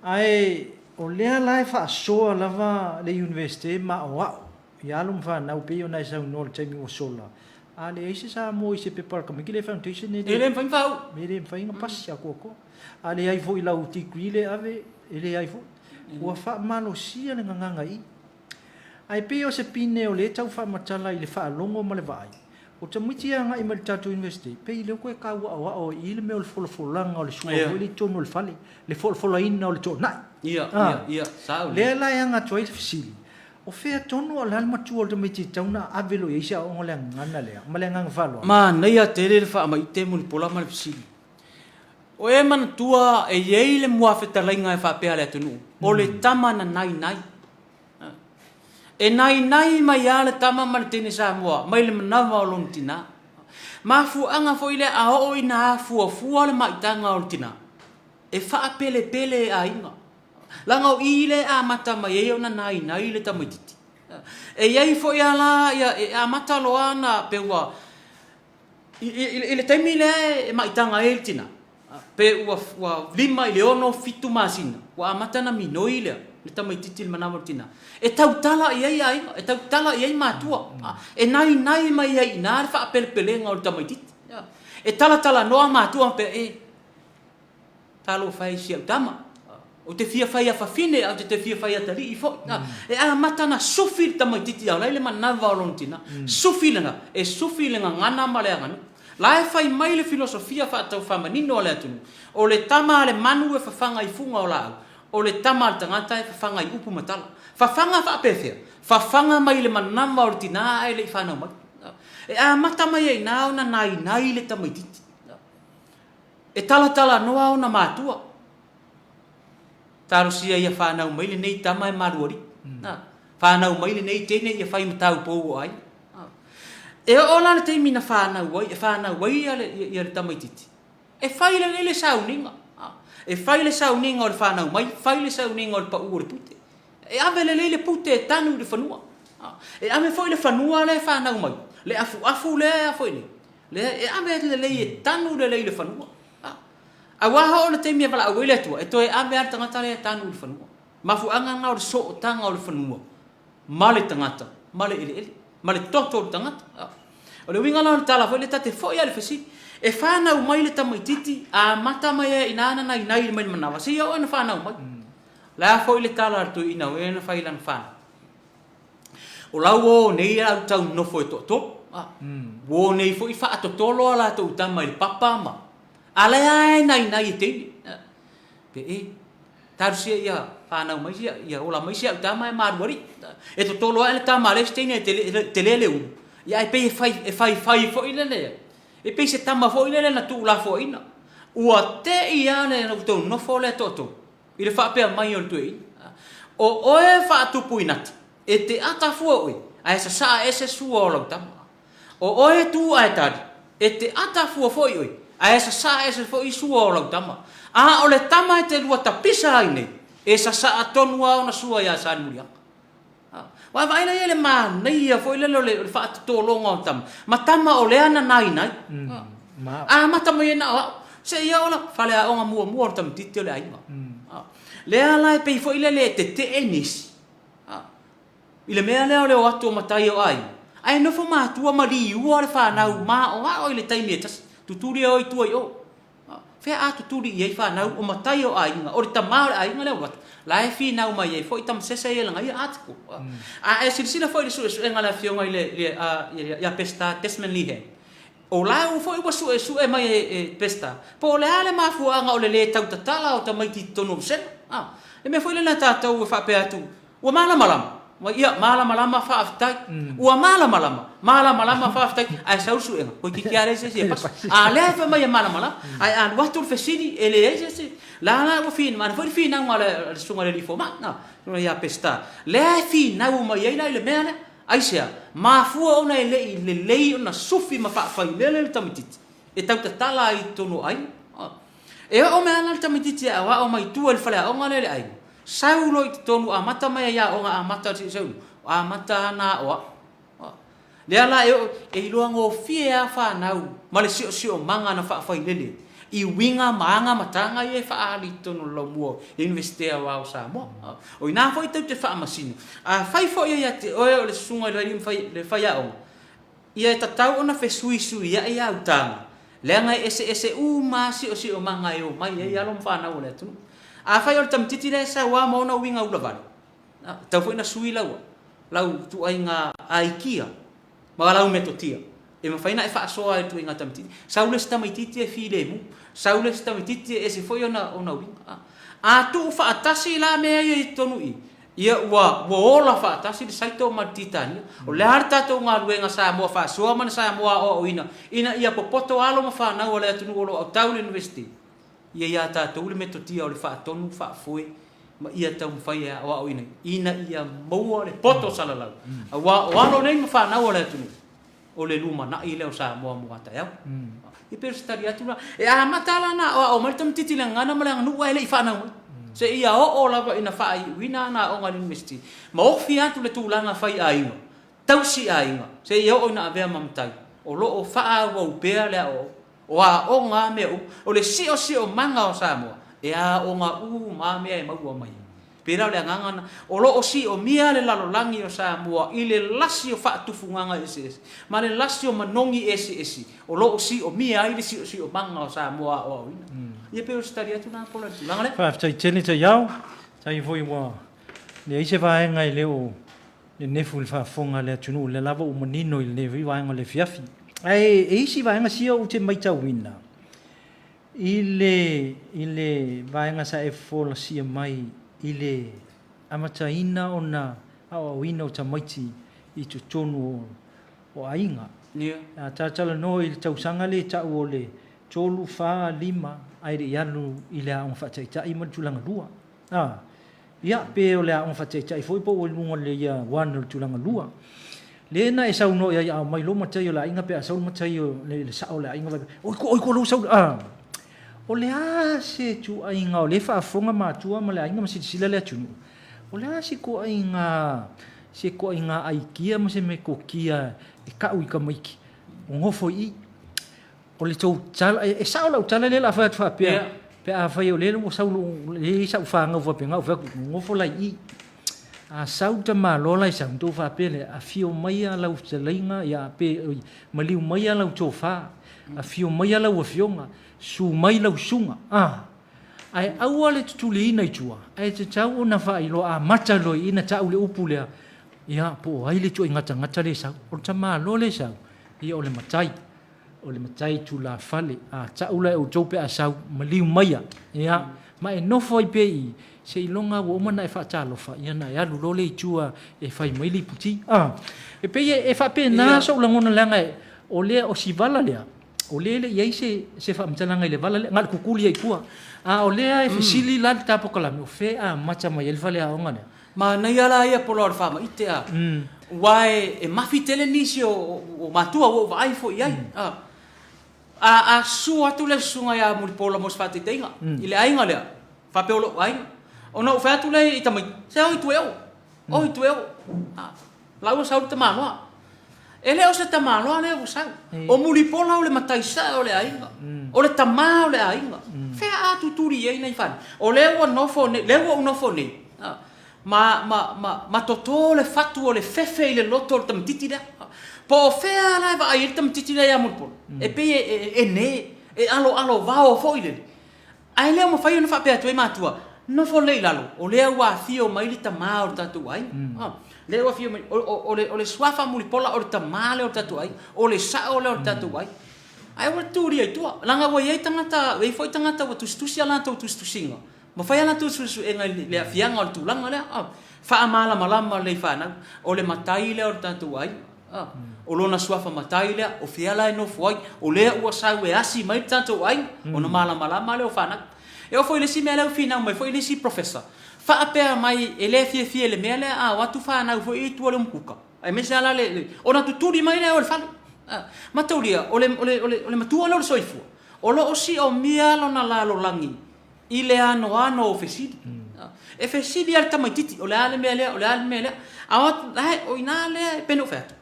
Ae o lea la e faasoa lava le Iunivesite ma aoao i alo ma fanau pei ona e saunoa i le taimi ua sola, a leai se Samoa i se pepa a le tamaiti lea foundation e le, E le mafai ona faauu. E le mafai ona pasi atoatoa. A leai foi i lau degree lea e ave, e leai foi. Ua faamalosia le gagana i i. Ae pei o se pine o lea e tau faamatala i le faalogo ma le vaai, o tamaiti e agai mai i le tatou Iunivesite, pei lea ua toe tau aoao ai i i le mea o le folafolaga o le sua foi lea i totonu o le fale, le folafolaina o le toonai. Lea la e aga atu ai le fesili, o fea tonu a o le a le matua o le tamaiti e tatau ona ave loa i ai se aoaoga o le gagana lea? Ma le agaga faaaloalo. Manaia tele le faamaite Mulipola ma le fesili. O e manatua e i ai le muafetalaiga e faapea a le atunuu, o le tama na nainai. E nainai mai lava le tama ma le teine Samoa mai le manava o lona tina. Mafuaaga foi lea a oo ina afuafua le maitaga o le tina, e faapelepele e aiga. Leaga o i lea e amata mai ai ona nainai le tamaititi. E i ai foi lava la, ia, e amata loa ona pe ua I le taimi lea e maitaga ai le tina, pe ua 5 i le 6, 7 masina, ua amata ona minoi le tamaitiiti i le manava o le tina, e tautala i ai aiga, e tautala i ai matua, e nainai mai ai i ina le faapelepelega o le tamaitiiti. E talatalanoa matua ma faapea, e, Talofa e i si au tama. Ou te fia fai afafine ae ou te toe fia fai atalii foi. E amata ona sufi le tamaititi a o la e i le manava o lona tina. Sufi lena, e sufi le gagana ma le aganuu. La e fai mai le filosofia faataufamanino a le atunuu, o le tama a le manu e fafaga i fuga o laau, o le tama a le tagata e fafaga i upu ma tala. Fafaga faapefea? Fafaga mai le manava o le tina ae le i fanau mai. E amata mai ai i ina ona nainai le tamaititi. E talatalanoa ona matua. Talosia ia fanau mai lenei tama e malualii. A, fanau mai lenei teine ia fai ma taupou o aiga. A, e oo la le taimi na fanau ai, e fanau ai ia le, ia le tamaititi, e fai lelei le sauniga. A, e fai le sauniga o le fanau mai, fai le sauniga o le pau o le pute. E ave lelei le pute e tanu i le fanua. A, e ave foi le fanua lea e fanau mai, le afuafu lea e a foi nei, lea e ave lelei e tanu lelei le fanua. Aua oo le taimi e valaau ai le Atua, e toe ave lava le tagata lea e tanu i le fanua. Mafuaaga lena o le sootaga o le fanua ma le tagata, ma le eleele, ma le toto o le tagata. O le uiga la o le tala foi lea, ta te foi lava i le fesili, e fanau mai le tamaitiiti, amata mai ai i ina ana nainai mai le manava, seia oo ina fanau mai. O le a foi le tala a le toeaina o e na fai i lana fanau? O la ua o nei au tau nofo e toatolu. Ua o nei foi faatotolo a latou tama i le papa ma a lea e nainai e teine. Pe e, talosia ia fanau mai sia, ia ola mai si au tama e malualii. E totolo ae le tama a le isi teine e tele le ulu. Ia ae pei e fai, e faifai foi lele. E pei se tama foi lele na tuulafoaiina. Ua te i lava le tou nofo lea toatolu. I le faapea mai o le toeaina, O oe faatupuinati, e te ata fua oe, ae sasaa ese sua o lau tama. O oe tu ae tali, e te ata fua foi oe, ae sasaa ese foi sua o lau tama. A o le tama e te lua tapisa ai nei, e sasaa tonu lava ona sua iā Salemuliaga. Aua vaai la i ai le manaia foi lele o le faatotologa o tama, ma tama o lea na nainai. Amata mai ai na o au, seia oo la, faleaoga muamua o le tamaitiiti o le aiga. Lea la e pei foi lele e tetee nisi i le mea lea o le o atu o matai o aiga, ae nofo matua ma liua le fanau maoao i le taimi e tasi, tutuli e o i tua i o. Fea a tutuli i ai fanau o matai o aiga, o le tama o le aiga lea o atu, la e finau mai ai foi tamasese ia lana ia article. A e silasila foi i le suesuega a le afioga i le, ia Peseta Desmond Lee Ham, o la ua foi ua suesue mai e Peseta, po o le a le mafuaaga o le lē tautatala o tamaiti i totonu o vasega. Le mea foi lena tatou e faapea atu, Ua malamalama? Ia, malamalama, faafetai. Ua malamalama? Malamalama, faafetai. Ae sau le suega, toeitiiti lava leai se isi e pasi. A lea e fai mai e malamalama, ae a alu atu le fesili, e leai se isi. La la ua finau, ana foi le finauga a le susuga i le alii fomai, na, susuga ia Peseta, lea e finau mai ai la i le mea lea. Aisea? Mafua ona e le i lelei ona sufi ma faafailele le tamaitiiti e tautatala ai i totonu o aiga. E oo mai ana le tamaitiiti e aoao mai tua i le faleaoga lea i le aiga, sau loa i totonu amata mai ai aoga amata o le amata ana aoao. Lea la e oo, e iloa gofie lava fanau ma le siosiomaga na faafailele i uiga ma aga ma taga ia e faaali i totonu o le laumua o le Iunivesite Aoao o Samoa. O i ina foi tou te faamasino, afai foi e ia te oe o le susuga i le faiaoga, Ia e tatau ona fesuisuiaʻi au taga, leaga e eseese uma lava siosiomaga e omai ai alo ma fanau o le atunuu. Afai o le tamaitiiti lea e sau lava ma ona uiga ulavale, e tatau foi ona sui lau lau ituaiga aikia ma lau metotia e mafai ona e faasoa ai i le ituaiga tamaitiiti. Sau le isi tamaitiiti e filemu, sau le isi tamaitiiti e ese foi ona uiga. A tuufaatasi la mea ia i totonu i i, Ia ua ua ola faatasi le Saito ma le Titania. O le a le tatou galuega Samoa faasoa ma le Samoa aoaoina ina ia popoto alo ma fanau a le atunuu o lo o autau i le University? Ia ia tatou le metotia o le faatonu, faafoe ma ia taumafai e aoaoina ina ia maua le poto salalau aua o alo nei ma fanau a le atunuu o le lumanai lea o Samoa mo a taeao. Ia pei o se tali atu la. E amata la ona aoao mai le tamaitiiti i le gagana ma le aganuu ae le i fanau mai. Seia oo lava ina faaiuina ana aoga i le University ma ofi atu le tulaga fai aiga, tausi aiga, seia oo ina avea ma matai. O lo o faaauau pea le aoaoga. O aoga a mea uma. O le siosiomaga o Samoa, e aoga uma a mea e maua mai ai. Pēlā o le agaga lena, o lo o siomia le lalolagi o Samoa i le lasi o faatufugaga eseese ma le lasi o manogi eseese o lo o siomia ai le siosiomaga o Samoa aoaoina. Ia pei o se tali atu lena Paula i le tulaga lea. Faafetai tele Taiao. Faafetai foi ua leai se vaega e le o nenefu i le faafofoga a le atunuu, lea lava ua manino i lenei foi vaega o le afiafi. Ae e isi vaega sia ou te maitauina, I le, i le vaega sa e folasia mai i le amataina ona aoaoina o tamaiti i totonu o, o aiga. Ia. A ta talanoa i le tausaga lea e tau o le 3, 4, 5 ae le i alu i le aoga faataitai ma le tulaga lua. A, ia, pe o le aoga faataitai foi po ua i luga o le Year One o le tulaga lua. Lea na e saunoa i ai a omai loa matai o le aiga pe a sau le matai o le sao o le aiga faapea, oi ko, oi ko lou sau, a. O le a se ituaiga o lea e faafofoga matua ma le aiga ma silasila le atunuu, o le a se ituaiga, se ituaiga aikia ma se metotia e tau i tamaiti o nofo i i? O le tou tala, e sao lau tala lea o le a fai atu faapea, pe afai o lea ua sau lou, e i ai sau fanau faapena, ou fai atu, nonofo la i i. A sau le tamaloa la e sau, ona outou faapea lea, afio maia lau fetalaiga, ia, pe, oi, maliu maia lau tofa, afio maia lau afioga, susu mai lau susuga, a. Ae aua le tutuliina i tua, ae tatau ona faailoa amata loa i i ona tau le upu lea, ia, po o ai le ituaiga tagata lea e sau. O le tamaloa lea e sau, ia o le matai. O le matai tulafale, a tau la e outou pe a sau, maliu maia, ia, ma e nofo ai pea i i, seiloga ua uma ona e faatalofa, ia ona e alu loa lea i tua e fai mai le iputi. A, e pei e faapena sou lagona leaga o lea, o si vala lea, o lea e le i i ai se, se faamatalaga i le vala lea, na o le tutuli lava i tua. A o lea e fesili la le ta polokalame, o fea e amata mai ai le faleaoga lea? Manaia la ia poloa o le faamaite a, aua e mafi tele nisi o matua ua ou vaai foi i ai. A susu atu le susuga ia Mulipola mo se faataitaiga i le aiga lea, faapea o lou aiga, ona ou fai atu lea i tamaiti, se o i tua e o, o i tua e o. La ua sau le tamaloa. E le o se tamaloa lea ua sau. O Mulipola o le matai sae o le aiga. O le tama o le aiga. Fea a tutuli i ai nai fanau? O lea ua nofo nei, lea ua ou nofo nei, ma, ma, ma, ma toto le fatu o le fefe i le loto o le tamaitiiti lea. Po o fea la e vaai ai le tamaitiiti lea ia Mulipola? E pei e, e, e ne, e aloalo vao foi lele. Ae le o mafai ona faapea atu ai matua, Nofo lelei i lalo, o lea ua afio mai le tama o le tatou aiga. Mm. Lea ua afio mai, o, o, o, le, o le suafa Mulipola o le tama lea o le tatou aiga, o le sao lea o le tatou aiga. Ae ua tulia i tua, leaga ua i ai tagata, e i ai foi tagata ua tusitusi a latou tusitusiga, ma fai a latou suesuega i le aafiaga o le tulaga lea. Faamalamalama lelei i fanau, o le matai lea o le tatou aiga. O lona suafa matai lea, o fea la e nofo ai? O lea ua sau e asi mai le tatou aiga, ona malamalama lea o fanau. E oo foi i le isi mea lea ua finau mai foi le isi professor, faapea mai e le fiafia i le mea lea a o atu fanau foi ia i tua o le umukuka, aemaise lava la le, ona tutuli mai lea o le fale. Mataulia, o le, o le, o le matua lea o le soifua, o lo o siomia lona lalolagi i le anoano o fesili. E fesili lava le tamaitiiti, o le a le mea lea, o le a le mea lea. A o atu, la e, o i ina lea e pei ona ou fai atu,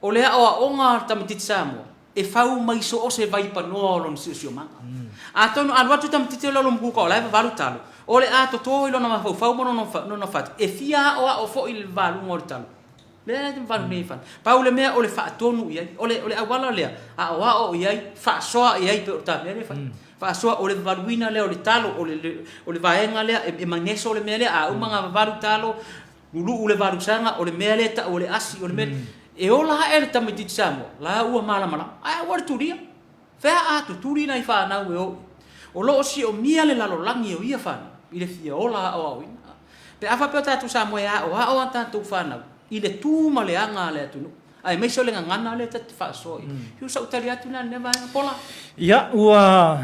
o le aoaoga a le tamaitiiti Samoa, e fau mai so o se vaipanoa o lona siosiomaga. Atonu a alu atu le tamaitiiti lea o lona kuka o la e vavalu talo, o le a toto i lona mafaufau ma lona fatu, e fia aoao foi i le valuga o le talo. Lea e valu nei fale. Pau le mea o le faatonu i ai. O le, o le auala lea, aoao i ai, faasoa i ai pei o le ta mea lea e fai. Faasoa, o le vavaluina lea o le talo, o le, o le vaega lea e, e mageso le mea lea, a uma ona vavalu talo, luluu le valusaga, o le mea lea e tau o le asi, o le mea. E ola ae le tamaitiiti Samoa, la ua malamalama. Ae aua le tulia. Fea a tutuli nai fanau e o i. O lo o siomia le lalolagi o ia fanau i le fia ola aoaoina. Pe a faapea o tatou Samoa e aoao a tatou fanau i le tu ma le aga a le atunuu, aemaise o le gagana lea ta te faasoa i ai. Fiu sau tali atu lena i lenei vaega. Pola. Ia, ua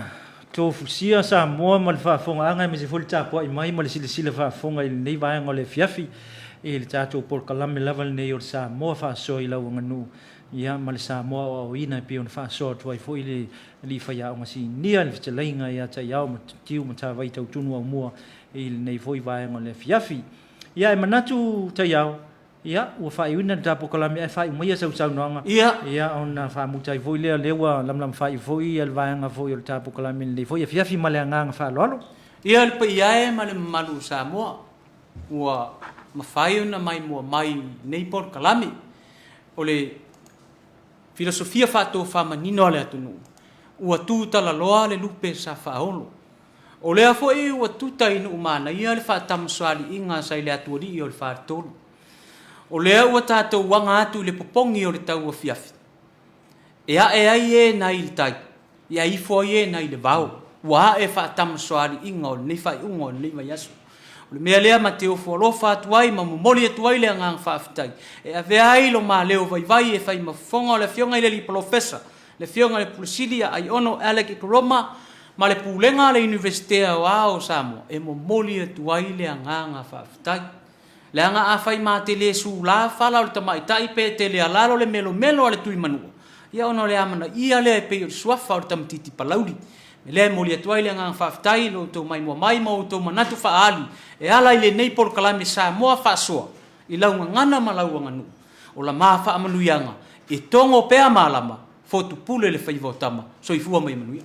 tofusia Samoa ma le faafofogaaga aemaise foi le tapuai mai ma le silasila faafofoga i lenei vaega o le afiafi i le tatou polokalame lava lenei o le Samoa Faasoa i lau aganuu. Ia, ma le Samoa aoaoina e pei ona faasoa atu ai foi le Alii Faiaoga Sinia i le fetalaiga ia Taiao Matiu Matavai Tautunu Aumua i lenei foi vaega o le afiafi. Ia, e manatu Taiao, ia, ua faaiuina le ta polokalame ae faaiu maia sau saunoaga, ia, ona faamuta ai foi lea, o lea ua lamalama faaiu foi le vaega foi o le ta polokalame i lenei foi afiafi ma le agaga faaaloalo. Ia, le paia e ma le mamalu o Samoa, ua mafai ona maimoa mai i lenei polokalame. O le filosofia faatofamanino a le atunuu, ua tu talaloa le lupe sa faaolo. O lea foi ua tuta i Nuumanaia le faatamasoaliiga sa i le atualii o le Faletolu. O lea ua tatou aga atu i le popogi o le tauafiafi, e ae ai e nai le tai, e ifo ai e nai le vao. Ua ae faatamasoaliiga o lenei faaiuga o lenei vaiaso. O le mea lea ma te ofo alofa atu ai ma momoli atu ai le agaga faafetai e avea ai lo ma leo vaivai e fai ma fofoga o le Afioga i le Alii Polofesa, le Afioga i le Pule Sili ia Aiono Alec Ekeroma. ma le Pulega a le Iunivesite Aoao o Samoa e momoli atu ai le agaga faafetai. Leaga afai ma te le sula fala o le tamaitai pe te le alalo le melomelo a le Tuimanua, ia ona o le amanaia lea e pei o le suafa o le tamatiti palauli. Me lea e momoli atu ai le agaga faafetai i lo outou maimoa mai ma outou manatu faaali e ala i lenei polokalame Samoa Faasoa i lau gagana ma lau aganuu. O la ma faamanuiaga e togo pea malama, fotu pule le faiva o tama. Soifua ma ia manuia.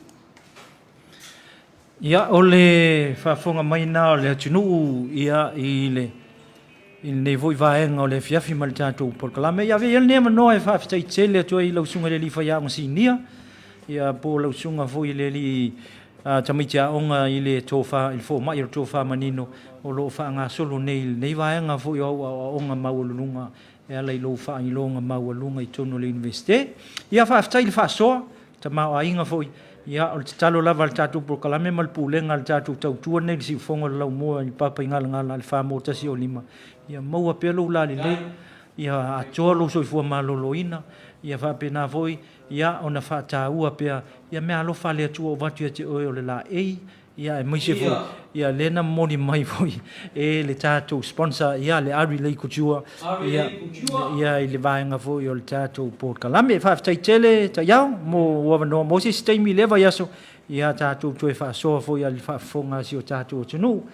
Ia, o le faafofoga mai lena o le atunuu ia, i le i lenei foi vaega o le afiafi ma le tatou polokalame. Ia, avea ia lenei avanoa e faafetai tele atu ai i lau susuga i le alii faiaoga sinia, ia, po o lau susuga foi i le alii tamaiti aoga i le tofa, i le fomai o le tofa manino o lo o faagasolo nei i lenei vaega foi o au aoaoga maualuluga e ala i lou faailoga maualuga i totonu o le Iunivesite. Ia, faafetai i le faasoa, tamaoaiga foi. Ia, o le tatalo lava a le tatou polokalame ma le pulega a le tatou tautua lenei i le siufofoga o le laumua i le Papaigalagala i le 4105, ia maua pea lou lalelei, ia atoa lou soifua maloloina, ia faapena foi ia ona faataua pea ia meaalofa a le Atua ua avatu ia te oe o le laei, ia aemaise foi ia lea na momoli mai foi e le tatou sponsor ia le Ari Lei Couture ia ia i le vaega foi o le tatou polokalame. Faafetai tele Taiao mo ua avanoa mo se isi taimi i lea vaiaso ia tatou toe faasoa foi a le faafofoga a si o tatou atunuu.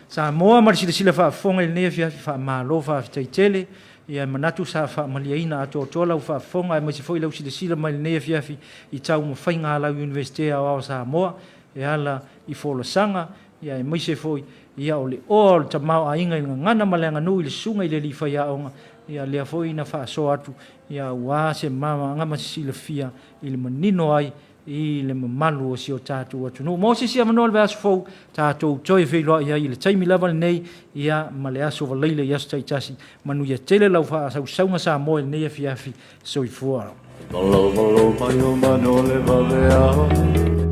Samoa ma le silasila faafofoga i lenei afiafi, faamalo faafetai tele. Ia e manatu sa faamalieina atoatoa lau faafofoga aemaise foi lau silasila mai i lenei afiafi i taumafaiga a lau Iunivesite Aoao Samoa e ala i folasaga, ia aemaise foi ia o le oa o le tamaoaiga i le gagana ma le aganuu i le susuga i le alii faiaoga, ia lea foi na faasoa atu, ia aua se malamalamaaga ma se silafia i le manino ai i le mamalu o si o tatou atunuu. Mo se isi avanoa i le vaiaso fou, tatou toe feiloai ai i le taimi lava lenei, ia ma le aso Valaila i aso taitasi. Manuia tele lau faasausauga Samoa i lenei afiafi. Soifua. Malovalo mai o manu o le vaveao.